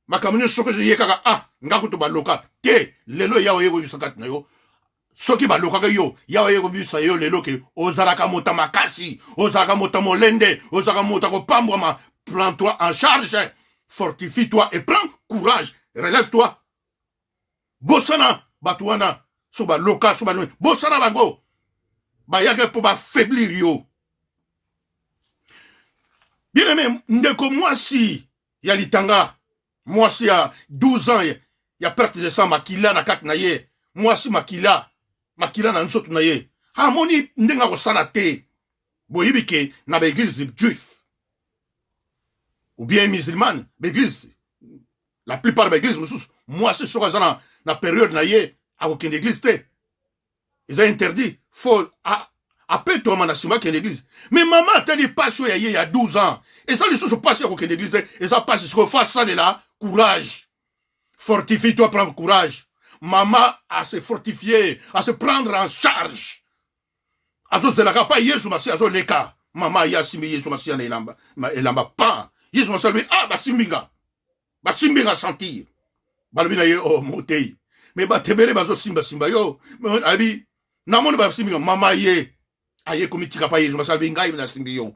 makambo nyonso. Soki ye kaka, ah, nga kutu baloka te. Lelo Yawe ye koyebisa kati na yo, soki balokaka yo, Yawe ye kobimisa yo lelo ke ozalaka moto makasi, ozalaka moto molende, ozalaka moto akopambwama. Prends-toi en charge, fortifie-toi et prends courage, relève-toi. Bosana bato wana, so baloka, so baloka, bosana bango, bayaki mpo bafaiblir yo. Bien aimé, ndeko mwasi ya litanga, mwasi ya 12 ans ya perte de sang, makila na kati na ye, mwasi makila, makila na nzoto na ye, amoni ndenge akosala te. Boyebi ke na baeglise juif ou bien musulmane, baeglise, la plupart baeglise mosusu, mwasi soki aza na période na ye akokende église te, eza interdit, faut apetwama na nsima akende église. Mais mama atali mpasi oyo ya ye ya 12 ans, eza lisusu mpasi ya kokende église te, eza mpasi sikoyo faut asalela courage. Fortifie-toi, prends courage. Maman a se fortifier, a se prendre en charge. Azozelaka pa Yesu Masiya azoleka. Mama ye asimbi Yesu Masiya na elamba, elamba pa. Yesu Masiya alobi, ah basimbi nga. Basimbi nga sentir. Balobi na ye, oh motei. Mais bato ebele bazosimba simba yo. Abi namoni basimbi nga mama ye. Aye komitika pa Yesu Masiya alobi ngai nasimbi yo.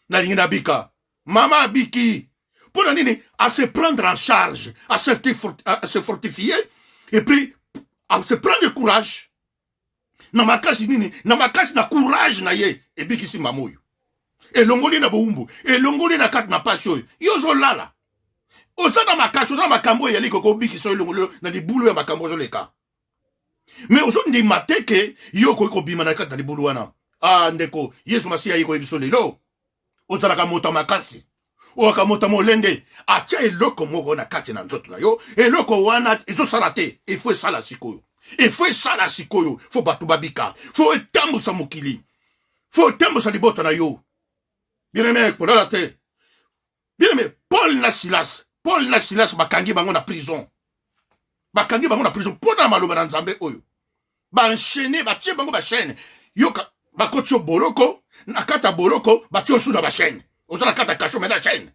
Nalingi nabika. Mama abiki. Mpo na nini? A se prendre en charge, à se fortifier et puis à se prendre courage. Na makasi nini? Na makasi na courage na ye ebikisi mama oyo. Elongoli na bowumbu, elongoli na kati na pasi oyo. Yo ozolala. Oza na makasi, oza na makambo oyo eyali kokobikisa elongoli na libulu ya makambo ozoleka. Mais ozondima te ke yo okoki kobima na kati na libulu wana. Ah ndeko, Yesu Masiya aye koyebi biso lelo. Ozalaka moto ya makasi, oyaka moto ya molende, atia eloko moko na kati na nzoto na yo, eloko wana ezosala te, ifo esala sikoyo, ifo esala sikoyo, fo bato babika, fo etambusa mokili, fo etambusa libota na yo. Bien-aimé, kolala te. Bien-aimé, Paul na Silas, Paul na Silas bakangi bango na prison, bakangi bango na prison mpo na maloba na Nzambe oyo baenchaîne, batie bango bachaîne, yoka bakoti yo boloko, na kati ya boloko batie yo su na bachaîne, oza na kati ya kasho me na chaîne.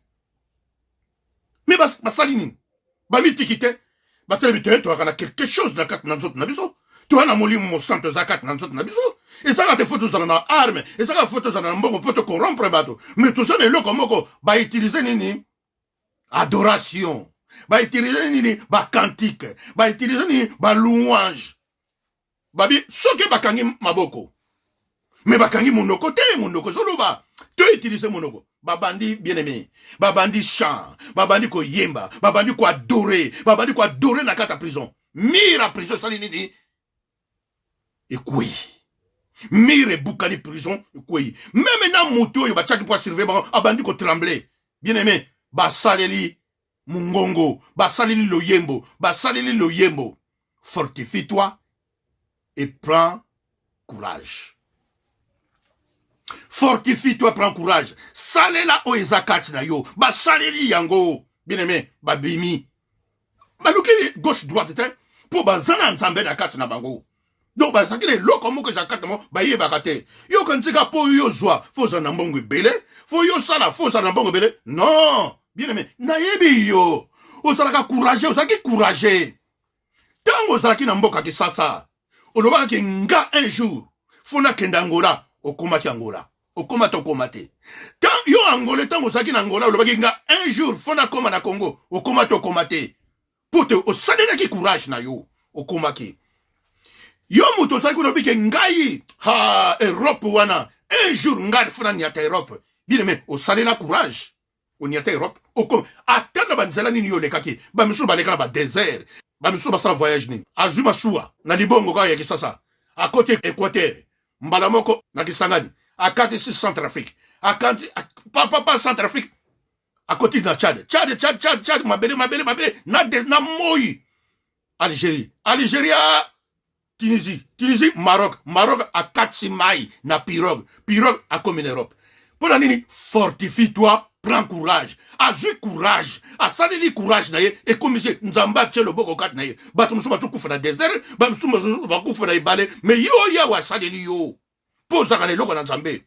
Me basali nini? Bamitiki te, batelemi toye toyaka na quelque chose na kati na nzoto na biso, toya na molimo mosantu eza kati na nzoto na biso. Ezalaka te fo tozala na arme, ezalaka fo tozala na mbongo mpo tocorrompre bato, me toza na eloko moko. Bautilize nini? Adoration. Bautilize nini? Bacantique. Bautilize nini? Balouange. Babi soki bakangi maboko me bakangi monoko te, monoko ezoloba, to utilize monoko. Babandi, bien aimé, babandi chant, babandi koyemba, babandi koadore, babandi koadore na kati ya prison. Mire ya prison esali nini? Ekwei. Mire ebukani, prison ekwei. Meme na motu oyo batiaki mpo asurveille bango abandi kotremble. Bien aimé, basaleli mongongo, basaleli loyembo, basaleli loyembo. Fortifie-toi et prends courage. Fortifie-toi, prends courage. Salela oyo eza kati na yo. Basaleli yango. Bien aimé, babimi. Baluki gauche droite te, mpo baza na Nzambe na kati na bango. Donc bazalaki na eloko moko eza kati na bango, bayebaka te. Yoka nzika mpo yo zwa, fo ozala na mbongo ebele, fo yo sala, fo ozala na mbongo ebele. Non, bien aimé, nayebi yo. Ozalaka courageux, ozalaki courageux. Ntango ozalaki na mboka Kisasa, olobaka ke nga un jour fo nakende Angola, okomaki Angola. Okoma to okoma te. Yo Angola, ntango ozalaki na Angola, olobaki nga un jour fo nakoma na Congo, okoma to okoma te. Po te osalelaki courage na yo, okomaki. Yo moto ozalaki kuna olobi ke ngai, ha, Europe wana, un jour ngai fo naniata Europe. Bien aimé, osalela courage. Oniata Europe, okoma. Ata na banzela nini yo olekaki, ba misusu baleka na ba désert, ba misusu basala voyage nini. Azwi masuwa na libongo kaka ya Kisasa, akoti Équateur, mbala moko na Kisangani, akati si Centrafrique, akati pa pa pa Centrafrique, akoti na Tchad, Tchad, Tchad, Tchad, Tchad, mabele, mabele, mabele, na de, na moi, Algérie, Algérie, Tunisie, Tunisie, Maroc, Maroc akati mai na pirogue, pirogue akomi na Europe. Mpo na nini? Fortifie-toi, prends courage. Azwi courage, asaleli courage na ye, ekomisi Nzambe atie loboko kati na ye. Bato mosusu bazokufa na désert, bato mosusu bakufa na ebale, mais yo Yawe asaleli yo mpo ozalaka na eloko na Nzambe.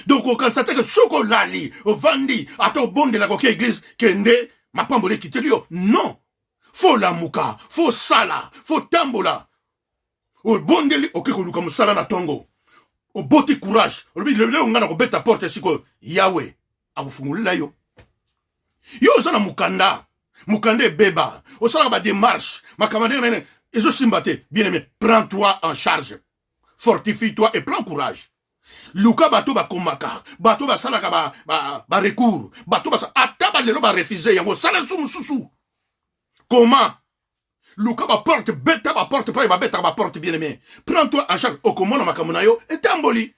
Donc okanisa te ke soki olali, ovandi, ata obondelaka oke église, kende mapamboli ekiteli yo. Non, fo lamuka, fo sala, fo tambola. Obondeli, oke koluka mosala na tongo, oboti courage, olobi lelo nga na kobeta porte sikoyo, Yawe akofungolela yo. Yo oza na mokanda, mokanda ebeba, osalaka ba démarche, makambo ndenge nene ezosimba te. Bien aimé, prends-toi en charge, fortifie-toi et prends courage. Luka bato bakomaka, bato basalaka ba recours, bato basa, ata balelo ba refuse yango, sala lisusu mosusu. Comment? Luka ba porte, beta ba porte, pa ba beta ba porte. Bien aimé, prends-toi en charge, okomona makambo na yo etamboli.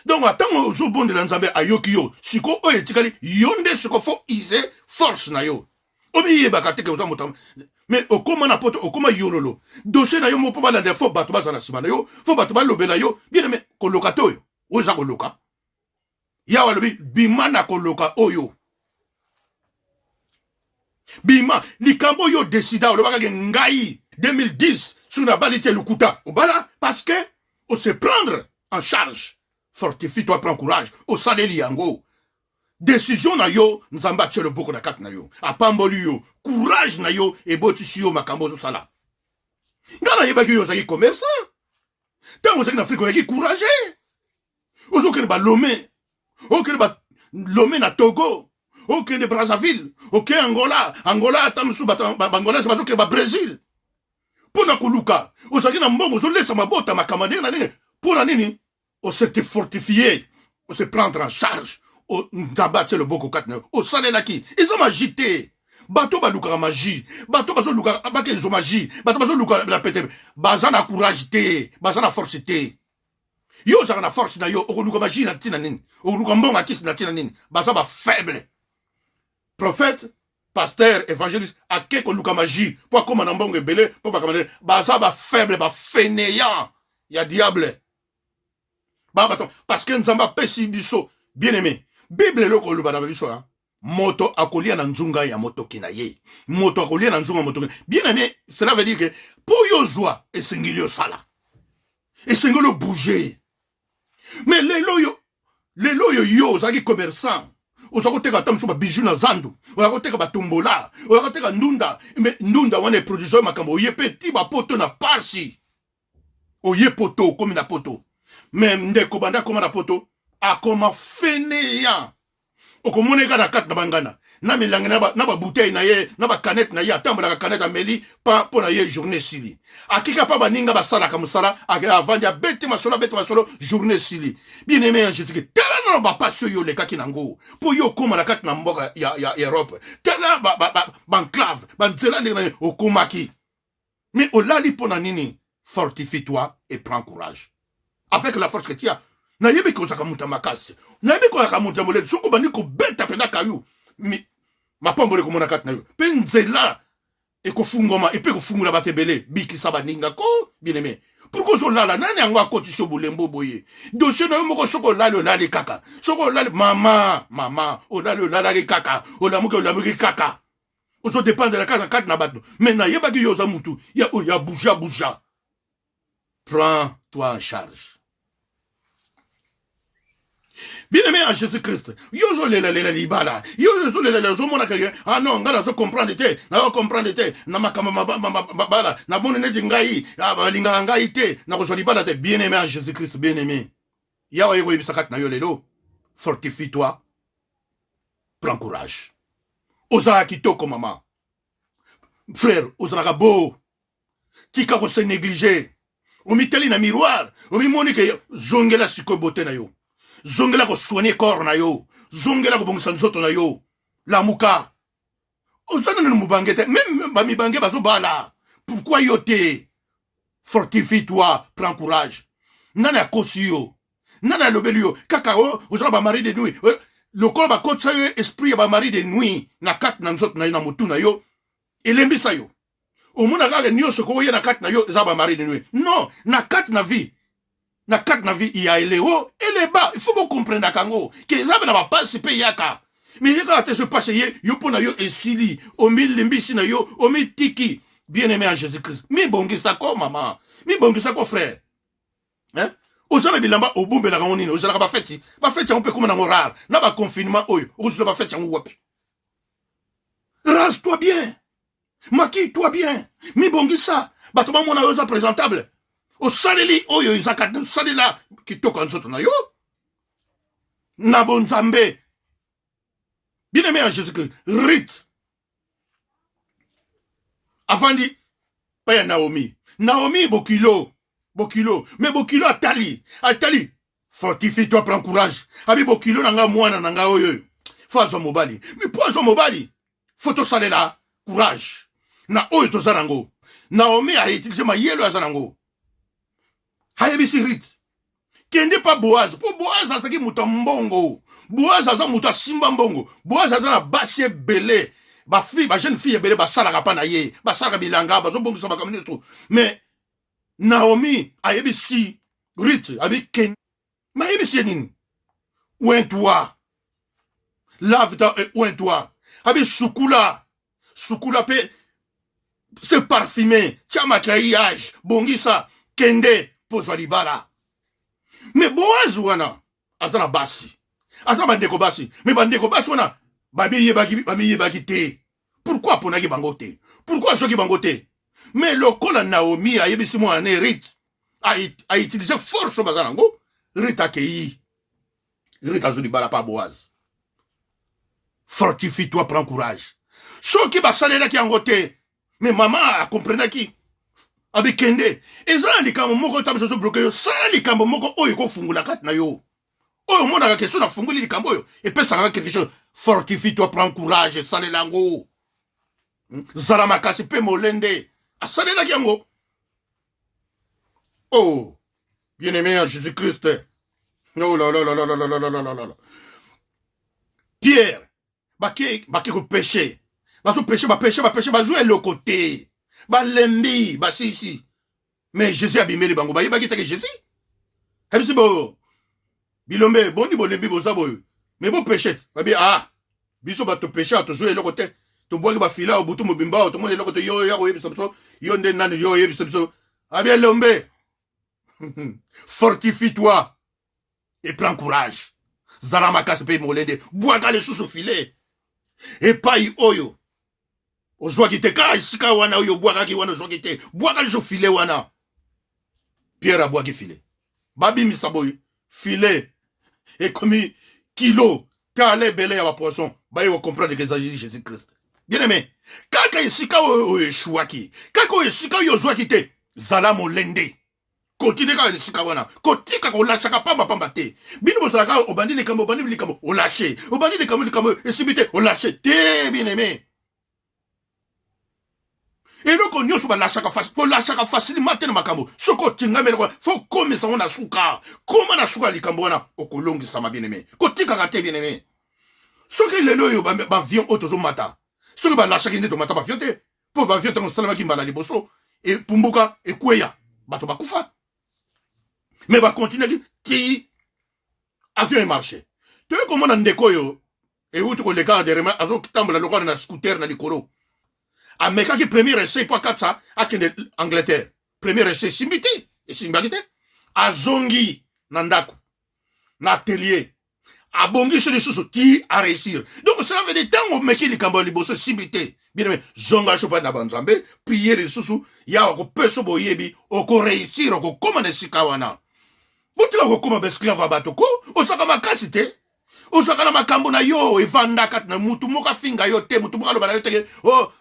Donc atango ozobondela, Nzambe ayoki yo. Siko oyo etikali yo nde siko fo use force na yo. Omiyebaka te ke oza moto, mais okóma na poto, okóma yololo, dossier na yo moko mpo balanda, fo bato baza na nsima na yo, fo bato balobela yo. Bien aimé, koloka te oyo oyo eza koloka. Yawe alobi bima na koloka oyo. Bima likambo oyo odesida, olobaka ke ngai 2010 soki nabali te, lokuta, obala parce que ose prendre en charge. Fortifie toi, prends courage, osaleli yango décision na yo. Nzambe atie loboko na kati na yo, apamboli yo, courage na yo ebotisi yo makambo ozosala. Ngai nayebaki yo ozalaki commerçant ntango ozalaki na Afrique, ozalaki courage, ozokende balome, okende balome na Togo, okende Brazzaville, oke Angola. Angola ata mosusu Bangolais bazokende Babrésil mpo na koluka. Ozalaki na mbongo, ozolesa mabota, makambo ndenge na ndenge. Mpo na nini? Ose te fortifier, ose prendre en charge, Nzambe atie loboko kati na yo, osalelaki. Eza magie te. Bato balukaka magie, bato bazoluka bakezwa magie, bato bazoluka na pete, baza na courage te, baza na force te. Yo ozalaka na force na yo, okoluka magie na ntina nini? Okoluka mbongo akisi na ntina nini? Baza bafaible. Prophète, pasteur, évangéliste ake koluka magie mpo akóma na mbongo ebele mpo makambo, baza bafaible, bafainéant ya diable. Bato, parce que Nzambe apesi biso, bien aimé, Bible eloko oloba na biso ya moto akolia na nzunga ya motoki na ye, moto akolia na nzunga ya motoki. Bien aimé, cela veut dire que mpo yo ozwa, esengeli osala, esengeli obouge. Mais lelo oyo, lelo oyo yo ozalaki commerçant, oza koteka ata mosusu babiju na zandu, oza koteka batombola, oza koteka ndunda, mais ndunda wana eproduise oyo makambo oye mpe ti bapoto na pasi. Oye poto, okomi na poto, mais ndeko, banda akoma na poto, akoma fainéant. Okomona eka na kati na banganda na milangi na babouteille na ye, na bacanette na ye, atambolaka, canette ameli pa mpo na ye, journée esili. Akika mpa baninga basalaka mosala, avandi, abeti masolo, abeti masolo, journée esili. Bien aimé ya Jésus, tala nano bapasi oyo olekaki nango mpo yo okóma na kati na mboka ya Europe. Tala baenclave, banzela ndenge na ye okomaki, mais olali mpo na nini? Fortifie toi et prends courage avec la force que tu as. Nayebi kozalaka moto ya makasi, nayebi kozalaka moto ya moleli. Soki obandi kobeta mpenza kayu, mapambolo ekomona kati na yo mpe nzela ekofungwama epe ekofungula bato ebele. Bikisa baninga ko, bien aimé. Pourquoi ozolala? Nani yango akotisi yo bolembo boye? Dossier na yo moko. Soki olali, olali kaka. Soki olali, mama, mama, olali, olalaki kaka, olamuki, olamuki kaka, ozodépendre kaka kati na bato. Mais nayebaki yo oza mutu ya oyo ya buja buja. Prends toi en charge, bien-aimé en Jésus-Christ. Yo ozolelalela libala, yo ozolelalela, ozomona keke: ah non, ngai nazocomprendre te, nazocomprendre te na makambo mabala, namoni neti ngai balingaka ngai te, nakozwa libala te. Bien-aimé en Jésus-Christ, bien-aimé, Yawe aye koyebisa kati na yo lelo: fortifie toi, prends courage. Ozalaka kitoko, mama, frère, ozalaka beau. Tika kose négliger. Omitali na miroir, omimoni ke zongela sikoyo beauté na yo, zongela kosoigner corps na yo, zongela kobongisa nzoto na yo. Lamuka, oza nano mobange te, même bamibange bazobala, pourquoi yo te? Fortifie toi, prends courage. Nani akosi yo? Nani alobeli yo kaka oza na bamari de nuit? Lokola bakotisa yo esprit ya bamari de nuit na kati na nzoto na yo, na motu na yo, elembisa yo. Omona kaka nyonso koya na kati na yo eza bamari de nuit. Non, na kati na vie, na kati na vie, il y a les hauts et les bas. Il faut bocomprendaka yango ke eza mpe na bapasi mpe eyaka, mais ye kaka te. So pasi ye yo, mpo na yo esili, omilembisi na yo, omitiki. Bien aimé en Jésus Christ, mibongisako mama, mibongisako frère, hein? Oza na bilamba, obombelaka yango nini? Ozalaka bafeti, bafeti yango mpe ekóma nango rare na baconfinement oyo. Okozwela bafeti yango wapi? Rase toi bien, maquille toi bien, mibongisa, bato bamona yo oza présentable. Osaleli oyo eza kati, osalela kitoko ya nzoto na yo na bonzambe. Bien aimé en Jésus Christ, Ruth avandi pa ya Naomi. Naomi bokilo, bokilo, mais bokilo atali, atali: fortifie toi, prends courage. Abi bokilo na nga, mwana na nga oyo faut azwa mobali, mais mpo azwa mobali, faut tosalela courage na oyo toza nango. Naomi autiliser mayele aza nango, ayebisi Ruth: kende pa Boaz, mpo Boaz azalaki moto ya mbongo. Boaz aza moto asimba mbongo. Boaz aza na basi ebele, bafille, bajeune fille ebele basalaka mpa na ye, basalaka bilanga, bazobongisa makambo nyonso. Mais Naomi ayebisi Ruth, abi kende. Mayebisi ye nini? Oins toi, lave ta, oins toi, abi sukula. Sukula mpe se parfume, tia maquillage, bongisa, kende mpo ozwa libala. Me Boaz wana aza na basi, aza na bandeko basi, me bandeko basi wana bamiyebaki te. Pourquoi aponaki bango te? Pourquoi azwaki bango te? Me lokola Naomi ayebisi mwana ne Ruth, a utilise force oyo baza nango, Ruth akei. Ruth azwi libala pa Boaz. Fortifie toi, prends courage. Soki basalelaki yango te, me mama akomprenaki, abikende. Eza na likambo moko ta biso ozobloquer yo. Sala likambo moko oyo ekofungola kati na yo, oyo omonaka ke so nafungoli likambo oyo, epesaka quelque chose. Fortifie toi, prends courage, esalela yango. Zala makasi mpe molende. Asalelaki yango. Oh, bien aimé en Jésus Christ, oh là là là là là là là là là là. Pierre, bake kopêcher, bazopêcher, bapêcher, bapêcher, bazwa eloko te, balembi, basisi. Mais Jésus abimeli bango, bayebaki teke Jésus. Ayebisi bo bilombe: "Boni bolembi, boza boyo, mais bopêcher?" Babi: "Ah, biso bato pêcher, tozwa eloko te, tobwaki bafilets oyo butu mobimba oyo, tomoni eloko te. Yo ya koyebisa biso, yo nde nani? Yo oyebisa biso?" Abi: "Elombe, fortifie toi et prends courage, zala makasi mpe molende, bwaka lisusu filet epai oyo ozwaki te. Kaka esika wana oyo obwakaki wana ozwaki te, bwaka lisusu filet wana." Pierre abwaki filet, babimisa boye, filet ekomi kilo. Tala ebele ya bapoisson. Baye kocomprendre ke ezali Jésus Christ. Bien aimé, kaka esika oyo oyo eshuwaki, kaka oyo esika oyo ozwaki te, zala molende, continue kaka esika wana. Kotika kolâchaka pambapamba te. Bino bozalaka, obandi likambo, obandi likambo, olâche, obandi likambo, likambo esimbi te, olâche te. Bien aimé, eloko nyonso balâchaka, kolâchaka facilement te na makambo. Soki otingami eloko, faut komisa ngo na suka. Koma na suka ya likambo wana, okolongisama. Bien aimé, kotikaka te. Bien aimé, soki lelo oyo baavion oyo tozomata, soki balâchaki nde tomata baavion te, mpo baavion ntango esalamaki mbala liboso, epumbuka, ekweya, bato bakufa. Me bakontinuaki ti avion emarche. Toyei komona ndeko oyo euti koleka derema, azotambola lokola na scooter na likolo. Amekaki premier essai mpo akatisa, akende Angleterre. Premier essai esimbi te, esimbaki te. Azongi na ndako, na atelier, abongisi lisusu ti aréussir. Donc cela veut dire, ntango omeki likambo ya liboso, esimbi te, bien aimé, zonga so mpa na banzambe, prier lisusu. Yawa kopesa boyebi, okoréussir, okokóma na esika wana. Botika kokóma baesclave ya bato. Ko ozwaka makasi te, ozwaka na makambo na yo, evandaka na mutu moko afinga yo te, mutu moko aloba na yo teke. Oh,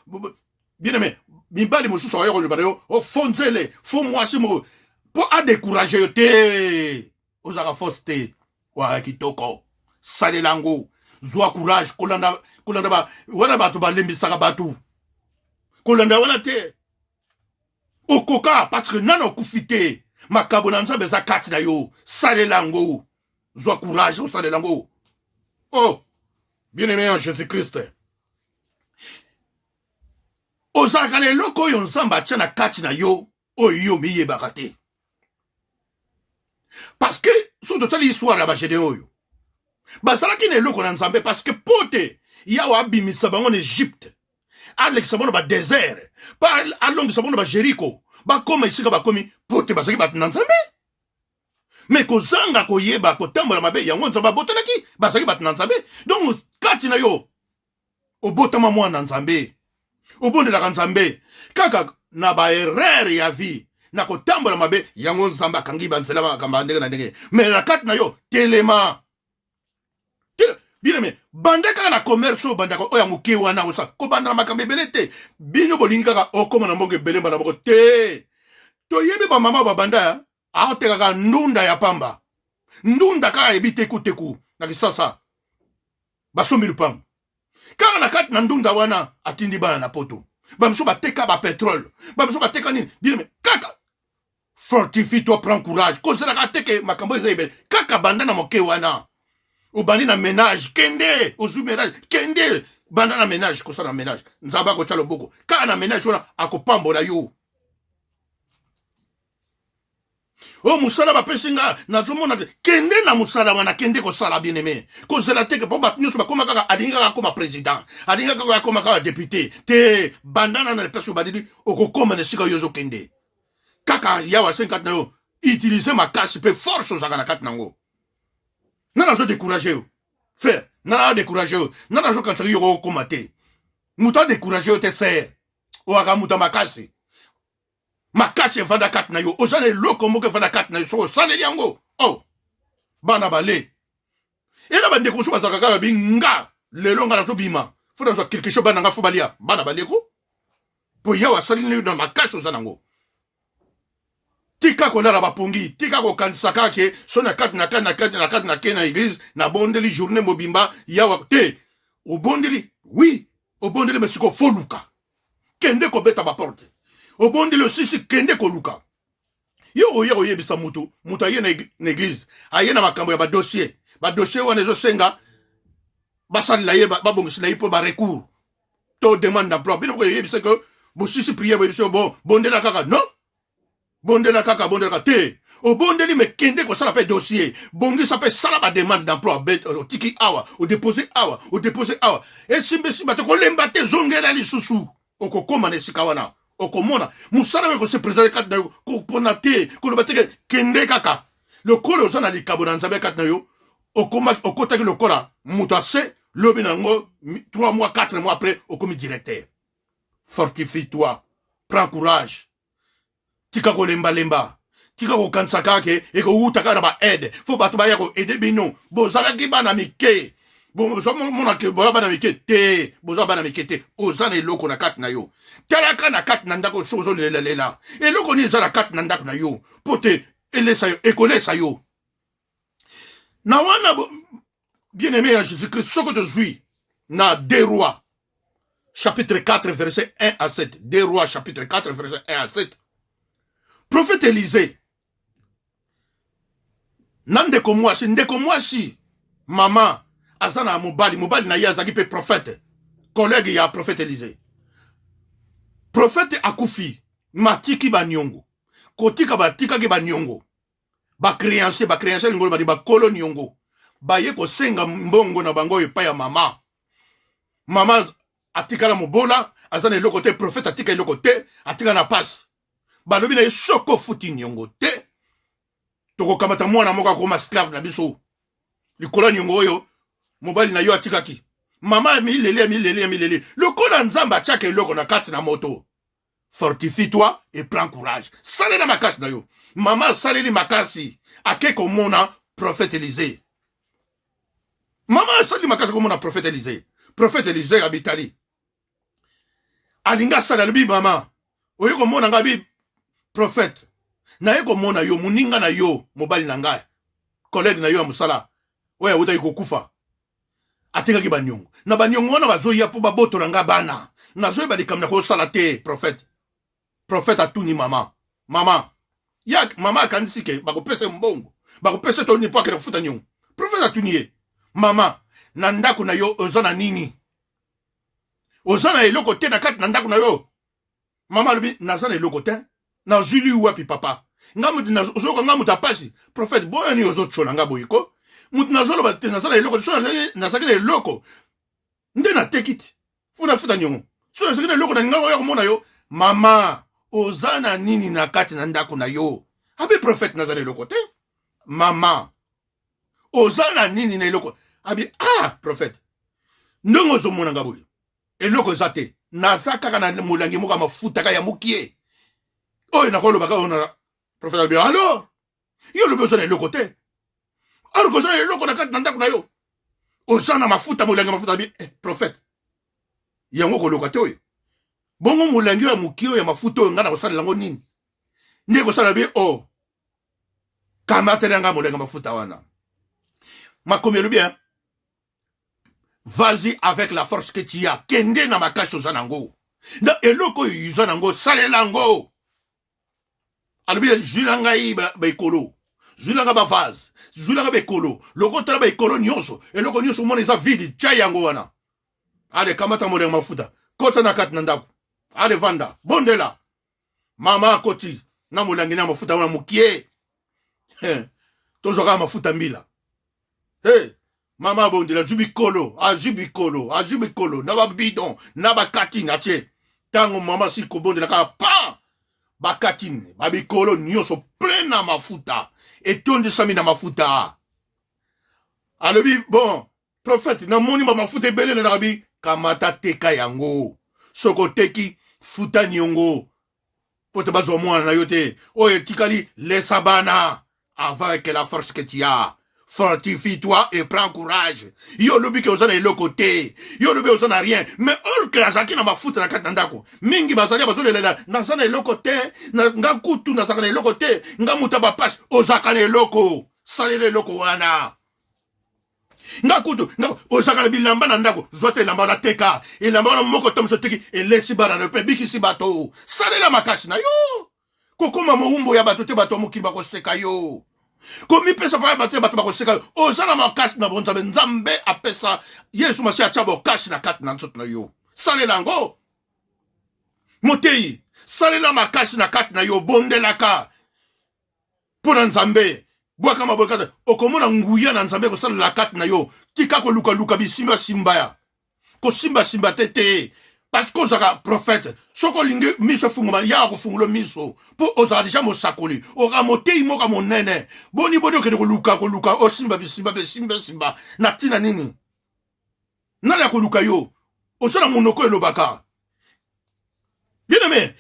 bien aimé, mibali mosusu akoya koloba na yo: "Oh, fo nzele, fo mwasi moko", mpo adécourage yo te. Ozalaka force te, waya kitoko, salela yango, zwa courage. Kolanda, kolanda ba wana bato balembisaka bato, kolanda wana te. Okoka, parce que nano okufi te. Makambo na Nzambe eza kati na yo, salela yango, zwa courage, osalela yango. Oh, bien aimé en Jésus Christ, ozalaka na eloko oyo Nzambe atia na kati na yo, oyo yo miyebaka te. Parce que soki totali histoire ya bagédéon oyo, bazalaki na eloko na Nzambe, parce que po te Yawe abimisa bango na Egypte, alekisa bango na badésert, mpo alongisa bango na bajeriko, bakóma esika bakomi, po te bazalaki bato na Nzambe. Me kozanga koyeba, kotambola mabe, yango Nzambe abotelaki. Bazalaki bato na Nzambe. Donc kati na yo, obotama mwana Nzambe, obondelaka Nzambe, kaka na baerreur ya vie, na kotambola mabe, yango Nzambe akangi banzela, makambo ya ndenge na ndenge. Me na kati na yo, telema. Bien aimé, banda kaka na commerce oyo bandaka, oyo ya moke wana osa kobanda na makambo ebele te. Bino bolingi kaka okóma na mbongo ebele mbala moko te. Toyebi bamama babanda, aotekaka ndunda ya pamba, ndunda kaka yebi tekuteku na Kisasa, basombi lupango kaka na kati na ndunda wana, atindi bana na Poto. Bamiso bateka bapétrole, bamiso bateka nini. Bien aimé, kaka fortifie toi, prends courage. Kozelaka teke makambo eza ebele. Kaka banda na moke wana, obandi na ménage, kende ozwi ménage, kende banda na ménage, kosala na ménage, Nzambe akotya loboko kaka na ménage wana, akopambola yo. Oyo mosala bapesi nga, nazomona te. Kende na mosala wana, kende kosala, bien aimé. Kozela te mpo bato nyonso bakoma kaka, alingi kaka akoma président, alingi kaka akoma kaka député te. Banda na place obandeli, okokoma na esika oyo ozokende. Kaka yawa asengi kati na yo, utiliser makasi mpe force ozalaka na kati nango. Nga nazo décourager yo, frère, nga na décourager yo, nga nazokanisaka yo okokoma te. Moto adécourager yo te, frère. Oyaka moto ya makasi, makasi evanda kati na yo. Oza na eloko moko evanda kati na yo, soki osaleli yango, oh, bana bale ena. Bandeko mosusu bazalaka kaka bi nga lelo nga nazobima, faut nazwa quelque chose, bana nga faut balia, bana baleko, mpo yawe asali na makasi oza nango. Tika kolala bapongi, tika kokanisa kaka ke so na kati na kati na kati na kati na ke na église, nabondeli journée mobimba, yawa te. Obondeli, oui, obondeli, mais sikoyo faut luka, kende kobeta baporte. Obondeli, osisi, kende koluka. Yo oye koyebisa mutu, mutu aye na église, aye na makambo ya badossier. Badossier wana ezosenga basalela ye, babongisela ye mpo barecours to demande d'emploi. Bino bokoyebisa ke bosisi prière, boyebisa bo bondela kaka. Non, bondela kaka, bondela kaka te. Obondeli, mais kende kosala mpe dossier, bongisa mpe, sala bademande d'emploi. Otiki awa, odépose awa, odépose awa, esimba, esimba te, kolemba te, zongela lisusu. Okokóma na esika wana, okomona mosala oyo ekose présenter kati na yo. Kopona te, koloba te, kende kaka. Lokola oza na likabo na Nzambe kati na yo, okotaki lokola moto ase lobi na yango, 3 mois, 4 mois après, okomi directeur. Fortifie toi, prends courage, tika kolembalemba, tika kokanisa kaka ke ekowuta kaka na baaide, faut bato baya koaider bino. Bozalaki bana mike, bozomona ke boza bana mike te, boza bana mike te. Oza na eloko na kati na yo. Talaka na kati na ndako, soki ozolelalela, eloko nini eza na kati na ndako na yo mpo te elesa yo, ekolesa yo na wana. Bien aimé ya Jésus Christ, soki tozwi na 2 Rois chapitre 4 verset 1 à 7, 2 Rois chapitre 4 verset 1 à 7, prophète Élisée na ndeko mwasi, ndeko mwasi mama aza na mobali, mobali na ye azalaki mpe prophète, collègue ya prophète Élisée. Prophète akufi, matiki baniongo, kotika batikaki baniongo, bacréancier, bacréancier lingolo badi bakolo niongo, baye kosenga mbongo na bango epai ya mama. Mama atikala mobola, aza na eloko te. Prophète atika eloko te, atika na pasi. Balobi na ye: "Soki ofuti niongo te, tokokamata mwana moko akoma esclave na biso likolo ya niongo oyo mobali na yo atikaki." Mama ya mileli, ya mileli, ya mileli. Lokola Nzambe atiaka eloko na kati na moto, fortifie toi et prends courage, salela makasi na yo. Mama asaleli makasi, ake komona prophète Élisée. Mama asali makasi komona prophète Élisée. Prophète Élisée abitali, alingi asala, alobi: "Mama, oye komona ngai?" Bi: "Prophète, naye komona yo, moninga na yo, mobali na ngai, collègue na yo ya mosala oyo awutaki kokufa, atekaki baniongo. Na baniongo wana, bazoya mpo babotola nga bana. Nazoyeba likambo na kosala te, prophète." Prophète atuni mama: "Mama ya mama," akanisi ke bakopesa mbongo, bakopesa to nini mpo akende kofuta niongo. Prophète atuni ye: "Mama, na ndako na yo oza na nini? Oza na eloko te na kati na ndako na yo?" Mama alobi: "Naza na eloko te." "Nazwili wapi, papa? Nga mutu ozoyoka nga mutu apasi. Prophète, boya nini ozotyola nga boye ko? Mutu nazoloba te, naza na eloko te. So nazalaki na eloko nde nateki te, faut nafuta niongo. So nazalaki na eloko, nalinga oya komona yo." "Mama, oza na nini na kati na ndako na yo?" Abi: "Prophète, naza na eloko te." "Mama, oza na nini na eloko?" Abi: "Ah, prophète, ndenge ozomona nga boye, eloko eza te. Naza kaka na molangi moko ya mafuta kaka ya mokie oyo nakoloba kaka oyo." Prophète alobi: "Alors yo olobi oza na eloko te, alors oza na eloko na kati na ndako na yo, oza na mafuta, molangi ya mafuta." Abi: "Eh, prophète, yango koloka te oyo. Bongo molangi oyo ya mokie oyo ya mafuta oyo, ngai na kosalela yango nini? Nde kosala bi o oh, kamatela ngai molangi ya mafuta wana." Makomi elobi: "Vas-y avec la force que tu as." Kende na makasi oza nango, na eloko oyo oza nango, salela yango. Alobi: "Zwila ngai baekolo, zwila ngai bavase, zwila ngai baekolo." Lokotala baekolo nyonso, eloko nyonso omona eza vide, tia yango wana. Ale, kamata molenga mafuta, kota na kati na ndako, ale, vanda, bondela. Mama akoti na molangi na mafuta wana mokie. Tozwaka mafuta mbila. Hey, mama abondela, azwi bikolo, azwi bikolo, azwi bikolo na babidon na bakatine atie. Ntango mama asili kobondela kaka pa bakatine babikolo nyonso plein na mafuta, etondisami na mafuta. Alobi bon prophète, namoni ba mafuta ebele na nakabi, kamata teka yango, soki oteki futa niongo po te bazwa mwana na yo te, oyo etikali lesa bana. Avec la force que tu as, fortifie-toi et prends courage. Yo olobi ke oza na eloko te, yo olobi oza na rien, mais or ke azalaki na mafuta na kati na ndako. Mingi bazali bazolelela, naza na eloko te, nga kutu nazalaka na eloko te, nga moto ya bapasi. Ozalaka na eloko, salela eloko wana. Nga kutu nga, ozalaka na bilamba na ndako, zwa te elamba wana, teka elamba wana moko to mosusu, oteki elesi bana na yo mpe ebikisi bato. Salela makasi na yo, kokoma mowumbu ya bato te, bato ya mokili bakoseka yo. Komipesa pa ya bato te, bato bakoseka yo. Oza na makasi na bonzambe, Nzambe apesa Yesu Masiya atya bokasi na kati na nzoto na yo, salela yango. Moteyi, salela makasi na kati na yo, bondelaka mpo na Nzambe, bwaka maboko, okomona nguya na Nzambe kosalela kati na yo. Tika kolukaluka bisimbasimba ya kosimbasimba te te, parce que ozalaka prophète. Soki olingi miso efungama, yaka kofungola miso, mpo ozalaka deja mosakoli, ozalaka moteyi moko monene. Boni boni okende koluka koluka osimba bisimba bisimbasimba na ntina nini? Nani akoluka yo? Oza na monoko elobaka. Bien aimé,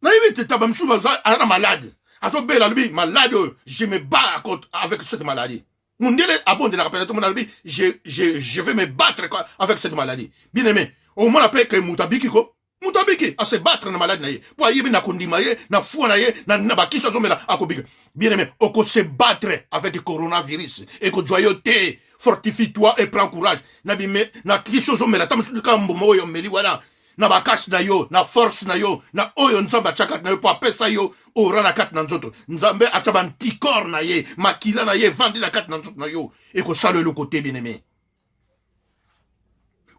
nayebi te, taba mosusu aza na malade, azobela, alobi malade oyo, je me bats avec cette maladie. Mondele abondelaka mpenza tomona, alobi je vais me battre avec cette maladie. Bien aimé, omona mpe ke moto abiki ko, moto abiki ase battre na maladi na ye, mpo ayebi na kondima ye, na foi na ye, na bakisi azomela, akobika. Bien aimé, okose battre avec coronavirus, ekozwa yo te. Fortifie-toi et prends courage. Na bime na kisi ozomela, ata mosusu kaka mbuma oyo omeli wana, na bakasi na yo, na force na yo, na oyo Nzambe atya kati na yo, mpo apesa yo ora na kati na nzoto. Nzambe atya banticorps na ye, makila na ye evandi na kati na nzoto na yo, ekosala eloko te. Bien aimé,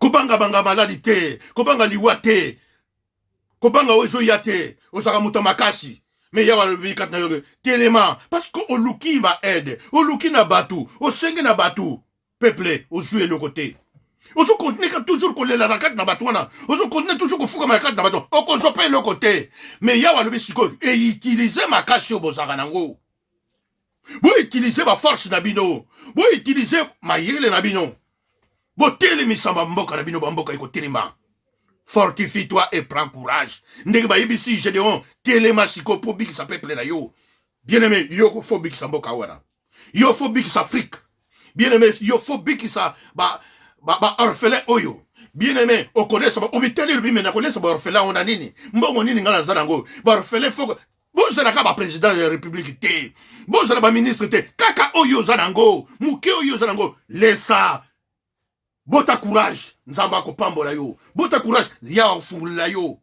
kobangabanga maladi te, kobanga liwa te, kobanga oyo ezoya te. Ozalaka moto ya makasi. Me Yawe alobi kati na yo, telema, parce que oluki ba aide, oluki na bato, osenge na bato, peuple, ozwi eloko te. Ozokontinue ka toujours kolela na kati na bato wana, ozokontinue toujours kofukama na kati na bato, okozwa mpe eloko te. Me Yawe alobi sikoyo, eutilize makasi oyo bozalaka nango, boutilize baforce na bino, boutilize mayele na bino, botelemisa bamboka na bino, bamboka ekotelema. Fortifie-toi et prends courage. Ndenge bayebisi Gédéon, telema sikoyo mpo bikisa peuple na yo. Bien aimé, yo faut bikisa mboka wana, yo faut bikisa Afrique. Bien aimé, yo faut bikisa ba ba, ba orphelin oyo. Bien aimé, okolesa obitali, olobi me nakolesa ba orphelin oyo na nini? Mbongo nini ngai naza nango? Ba orphelin, faut bozalaka ba président ya république te, bozala ba ministre te, kaka oyo oza nango moke, oyo oza nango, lesa. Bota courage, Nzambe akopambola yo. Bota courage, ya akofungolela yo.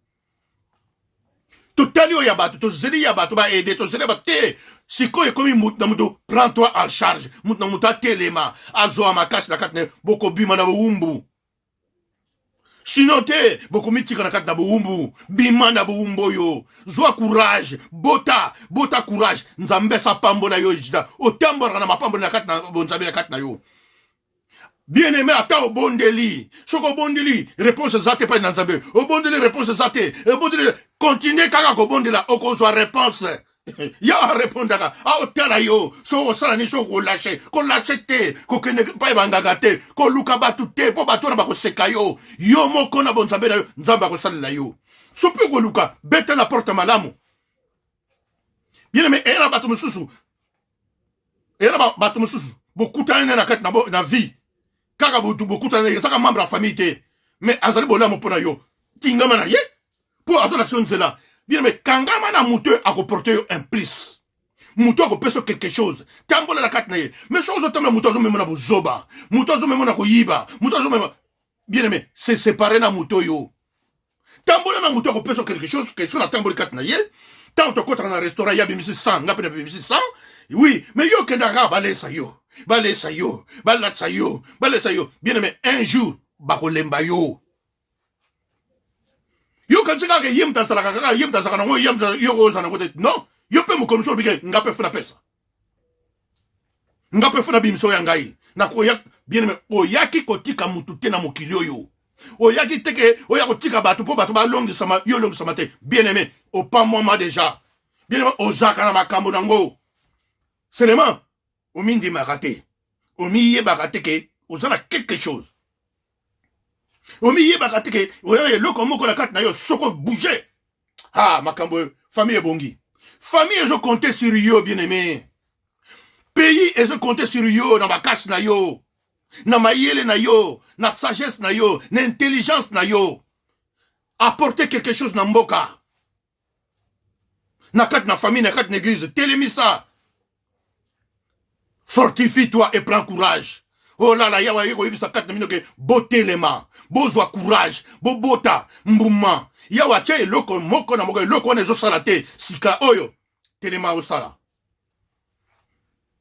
Totali oyo ya bato, tozeli ya bato baede, tozeli bato te. Sikoyo ekomi moto na moto, prends toi en charge. Moto na moto atelema, azwa makasi na kati na ye, bokobima na bowumbu. Sinon te, bokomitika na kati na bowumbu. Bima na bowumbu oyo, zwa courage, bota bota courage. Nzambe asapambola yo, ejida otambolaka na mapamboli na kati na bonzambe na kati na yo. Bien aimé, ata obondeli, soki obondeli réponse eza te epai na Nzambe, obondeli réponse eza te, obondeli, continue kaka kobondela, okozwa réponse. Ya arepondaka, aotala yo soki osala nini. Soki kolashe, kolashe te, kokende epai banganga te, koluka bato te, mpo bato wana bakoseka yo. Yo moko na bonzambe na yo, Nzambe akosalela yo. So mpe koluka, beta na porte malamu. Bien aimé, eya na bato mosusu, eya na bato mosusu bokutani na kati na vie, kaka bokutani, ezaka membre ya famille te, mais azali bolamu mpo na yo. Tingama na ye mpo azolakisa yo nzela. Bien aimé, kangama na moto akoporte yo un plus, moto akopesa yo quelque chose, tambola na kati na ye. Mais soki ozotambola, moto azomema na bozoba, moto azomema na koyiba, moto azomema, bien aimé, se séparer na moto oyo. Tambola na moto akopesa yo quelque chose. Quelque chose atamboli kati na ye. Ntango tokɔtaka na restaurant, ye abimisi 100, nga mpe nabimisi 100. Oui, mais yo okendaka kaka, balesa yo, balesa yo, balatisa yo, balesa yo. Bien aimé, un jour bakolemba yo. Yo kanisi kaka ye moto azalaka, kaka ye moto azalaka nango, ye moto yo ozala nango te. Non, yo mpe mokolo mosusu olobike, nga mpe faut napesa. Nga mpe fo nabimisa oyo ya ngai. Nakoya bien aimé, oyaki kotika mutu te na mokili oyo. Oyaki te ke oya kotika bato mpo bato balongisama, yo olongisama te. Bien aimé, opamwama deja. Bien aimé, ozalaka na makambo nango. Seulement omindimaka te, omiyebaka te ke oza na quelque chose. Omiyebaka te ke oza na eloko moko na kati na yo, soko bouger. Ha, makambo famille ebongi. Famille ezo compter sur yo, bien aimé. Pays ezo compter sur yo na makasi na yo, na mayele na yo, na sagesse na yo, na intelligence na yo. Apporter quelque chose na mboka. Na kati na famille, na kati na église, telemisa. Fortifie-toi et prends courage. Oh là là, yawa yeko yebisa kati na bino ke botelema, bozwa courage, bobota mbuma. Yawa atia eloko moko na moko, eloko wana ezosala te. Sika oyo telema osala.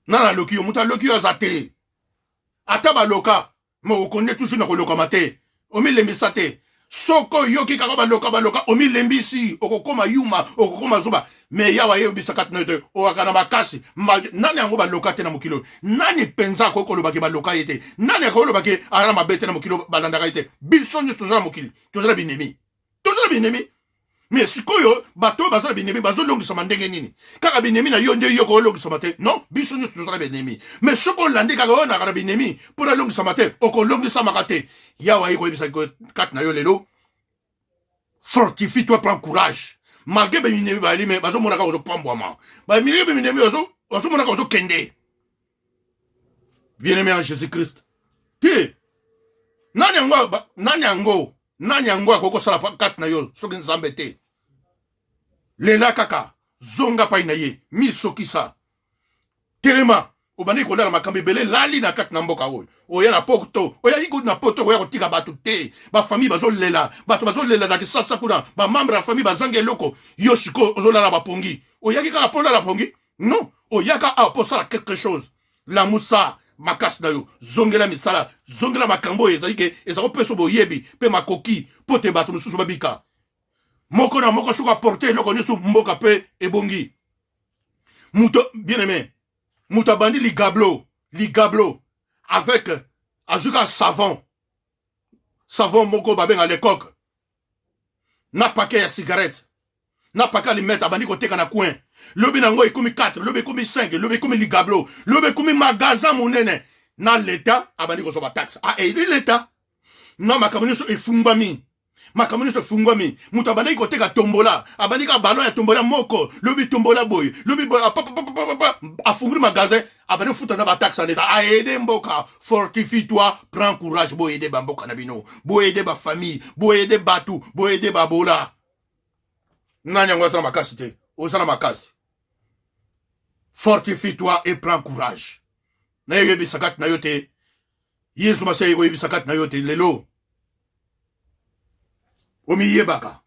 Nana aloki yo, moto aloki yo aza te. Ata baloka, mais okonde toujours na kolokama te. Omilembisa te. Soko oyoki kaka baloka baloka, omilembisi, okokoma yuma, okokoma zoba. Mais yawa ayebisa kati na yo te, owaka na makasi. Nani yango baloka te na mokili oyo? Nani mpenza akoki koloba ke baloka ye te? Nani akoki koloba ke aza na mabe te na mokili oyo, balandaka ye te? Biso nyonso toza na mokili, toza na binemi. Toza na binemi. Mais sikoyo bato oyo baza na binemi bazolongisama ndenge nini? Kaka binemi na yo nde yo kolongisama te? Non, biso nyonso toza na binemi. Mais soki olandi kaka oyo naka na binemi mpo nalongisama te, okolongisamaka te. Yawe aye koyebisa kati na yo lelo, fortifie-toi, prends courage. Malgré binemi bayali, mais bazomona kaka ozopambwama. Malgré binemi bazomona kaka ozokende. Bien-aimé en Jésus-Christ. Te, nani yango, nani yango, nani yango akoki kosala kati na yo soki Nzambe te? Lela kaka, zonga pai na ye, misokisa, telema. Obandi kolala makambo ebele lali na kati na mboka oyo. Oya na poto, oyaki kutu na poto oya kotika bato te. Bafamille bazolela, bato bazolela na Kisasa kuna, bamembre ya famille bazangi eloko. Yo sikoyo ozolala bapongi. Oyaki kaka mpo olala pongi? Non, oyaka awa mpo osala quelque chose. Lamusa makasi na yo, zongela misala, zongela makambo oyo ezali ke eza kopesa boyebi mpe makoki mpo te bato mosusu babika. Moko na moko soki aporte eloko nyonso, mboka mpe ebongi. Moto bien aimé, moto abandi ligablo, ligablo avec azwi kaka savon, savon moko babenga lecoq, na paquet ya cigarette, na paquet allumette, abandi koteka na coin. Lobi nango ekomi 4, lobi ekomi 5, lobi ekomi ligablo, lobi ekomi magasin monene. Na leta abandi kozwa bataxe, ah, eyeli leta na makambo nyonso efungwami, makambo nyonso efungwami. Moto abandaki koteka tombola, abandi kaka ballon ya tombola moko, lobi tombola boye, lobi boye, apapapapapa, afunguli magasin, abandi kofuta na bataxe ya leta, aede mboka. Fortifie-toi, prends courage, boyede bamboka na bino, boyede bafamille, boyede bato, boyede babola. Nani yango aza na makasi te? Oza na makasi. Fortifie-toi et prends courage. Nayebisa kati na yo te, Yesu Masiya ekoyebisa kati na yo te lelo omiyebaka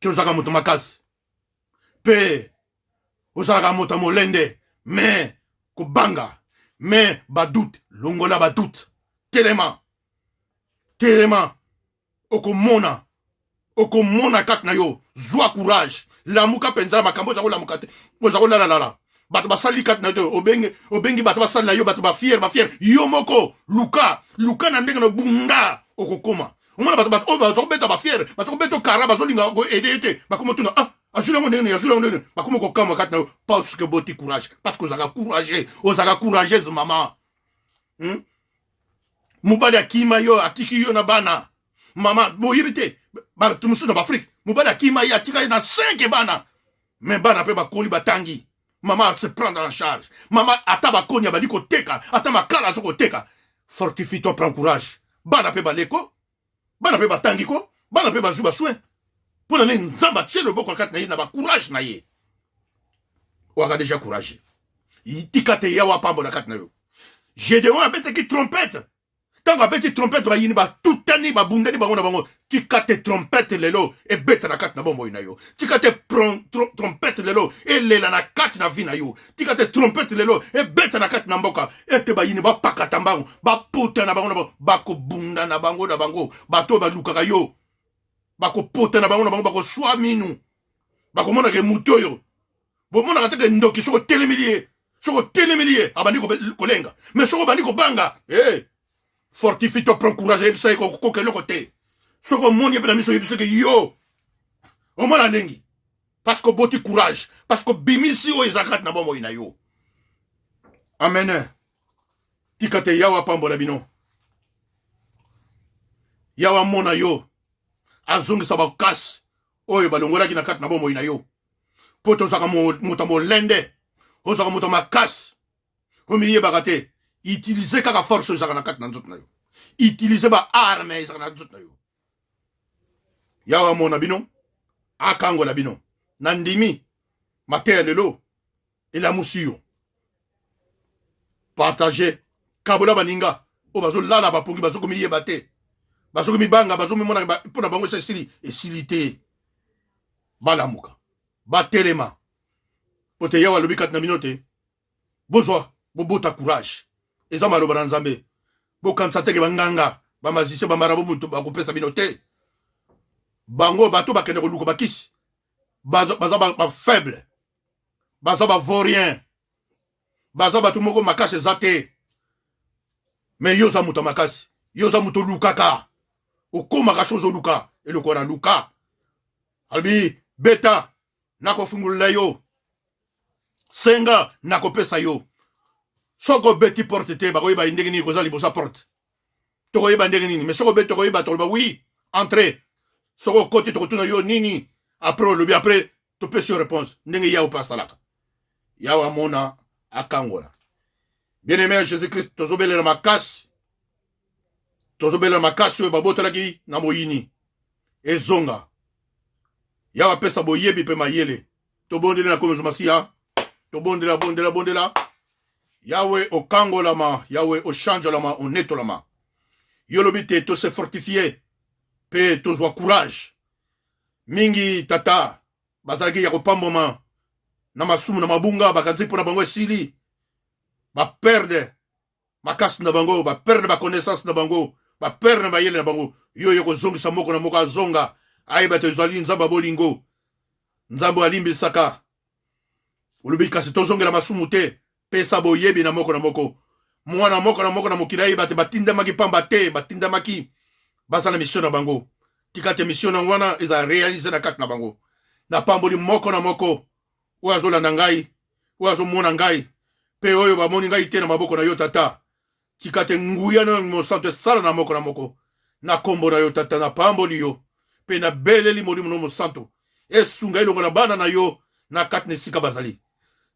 ke ozalaka moto makasi mpe ozalaka moto ya molende, mais kobanga, mais badoute, longola badoute, telema, telema, okomona, okomona kati na yo. Zwa courage, lamuka mpenza na makambo oza kolamuka te, oza kolalalala. Bato basali kati na yo te, obengi, obengi bato basali na yo, bato bafiere, bafiere. Yo moko luka, luka na ndenge na bunda, okokoma. Omona bato, bato oyo baza kobeta bafiere, bato kobeta okara, bazolinga koede ye te, bakoma tuna, ah, azwi yango ndenge nini, azwi yango ndenge nini, bakoma kokamwa kati na yo parce que boti courage, parce que ozalaka courageux, ozalaka courageuse mama. Mobali akima yo, atiki yo na bana. Mama, boyebi te, bato mosusu na baafrike, mobali akima ye, atika ye na 5 bana, mais bana mpe bakoli, batangi. Mama se prendre en charge. Mama ata bakoni abandi koteka, ata makala aza koteka. Fortifie toi, prends courage. Bana mpe baleko, bana mpe batangi ko, bana mpe bazwi basoin. Mpo na nini? Nzambe atie loboko na kati na ye na bacourage na ye. Oaka déjà courage, tika te Yawe apambola kati na yo. Gédéon abetaki trompette. Ntango abeti trompette, bayini batutani, babundani bango na bango. Tika te trompette lelo ebeta na kati na bomoi na yo. Tika te trompette lelo elela na kati na vie na yo. Tika te trompette lelo ebeta na kati na mboka, ete bayini bapakata mbango, baputa na bango na bango, bakobunda na bango na bango. Bato oyo balukaka yo bakopota na bango na bango, bakoswa minu, bakomonaka moto oyo bomonaka te ke ndoki soki otelemeli ye. Soki otelemeli ye, abandi kolenga. Mais soki obandi kobanga, hey, fortifie toi, prends courage, yebisa ye kokoka eloko te. Soki omoni ye mpe na miso, yebisa ke yo omona alengi, parce que oboti courage, parce que obimisi oyo eza kati na bomoi na yo. Amen. Tika te Yawe apambola bino. Yawe amona yo, azongisa bakasi oyo balongolaki na kati na bomoi na yo, mpo tozalaka moto ya molende, ozalaka moto ya makasi, omiyebaka te. Utilize kaka force oyo ezalaka na kati na nzoto na yo, utilize ba arme ezalaka na nzoto na yo. Yawe amona bino, akangola bino. Na ndimi mateya lelo elamusi yo. Partage, kabola baninga oyo bazolala bapongi, bazokomiyeba te, bazokomibanga, bazomimona mpo na bango esa esili, esili te. Balamuka, batelema, mpo te Yawe alobi kati na bino te bozwa, bobota courage. Eza maloba na Nzambe. Bokanisa teke banganga, bamagicien, bamarabo moto bakopesa bino te. Bango bato bakende koluka bakisi baza bafaible, baza bavaurien, baza bato moko makasi eza te. Me yo oza moto ya makasi, yo oza moto olukaka, okomaka so ozoluka eloko wana, luka. Alobi beta, nakofungolela yo, senga, nakopesa yo. Soki obeti porte te, bakoyeba ndenge nini koza liboso ya porte? Tokoyeba ndenge nini? Mais soki obeti, tokoyeba, tokoloba oui, entre. Soki okoti, tokotuna yo nini, après olobi, après topesi yo réponse. Ndenge Yawe mpe asalaka, Yawe amona, akangola. Bien aimé ya Jésus Christ, tozobelela makasi, tozobelela makasi oyo babotalaki na moyini ezonga. Yawe apesa boyebi mpe mayele. Tobondeli na kombo Masiya, tobondela, bondela, bondela. Yawe okangolama, Yawe ochangelama, onetolama. Yo lobi te tose fortifie mpe tozwa courage mingi. Tata, bazalaki ya kopambwama na masumu na mabunga, bakanisi mpo na bango esili, baperde makasi na bango, baperde baconnaissance na bango, baperde na mayele na bango. Yo yo kozongisa moko na moko, azonga, ayeba te ezali Nzambe ya bolingo, Nzambe alimbisaka. Olobi kasi tozongela masumu te. Pesa boyebi na moko na moko, mwana moko na moko na mokili ayeba te batindamaki pamba te, batindamaki baza na mission na bango. Tika te mission na wana eza réalise na kati na bango. Napamboli moko na moko oyo azolanda ngai, oyo azomona ngai, mpe oyo bamoni ngai te, na maboko na yo Tata. Tika te nguya na Mosantu esala na moko na moko. Na nkombo na yo Tata, napamboli yo mpe nabeleli Molimo no Mosantu esunga, elongola bana na yo na kati na esika bazali.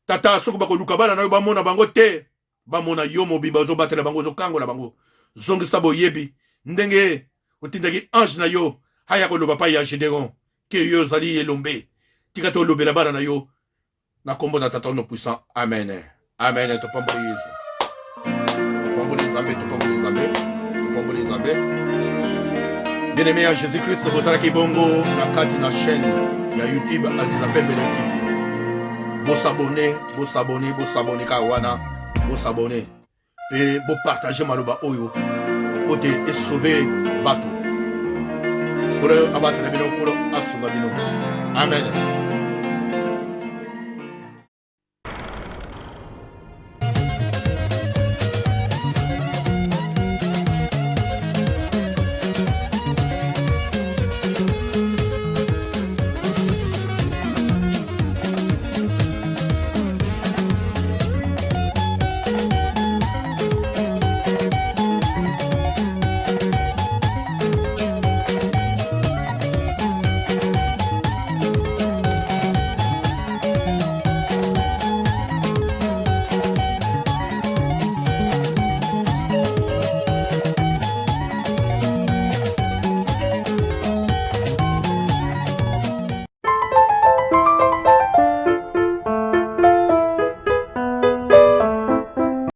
Tata, soki bakoluka bana na yo bamona bango te, bamona yo mobimba ozobatela bango, ozokangola bango. Zongisa boyebi ndenge otindaki ange na yo aya koloba pai ya Gedeon ke yo ozali elombe. Tika te olobela bana na yo na kombo na Tata no puissant. Amen, amen. Topamboli Yesu, topamboli Nzambe, topamboli Nzambe, topamboli Nzambe. Bien aimé ya Jésus Christ, bozalaki bongo na kati na chaîne ya YouTube Aziza Pembele TV. Bosabone, bosabone, bosabone kaka wana, bosabone mpe bopartage maloba oyo po te esauve bato. Nkolo abatela bino, Nkolo asunga bino. Amen.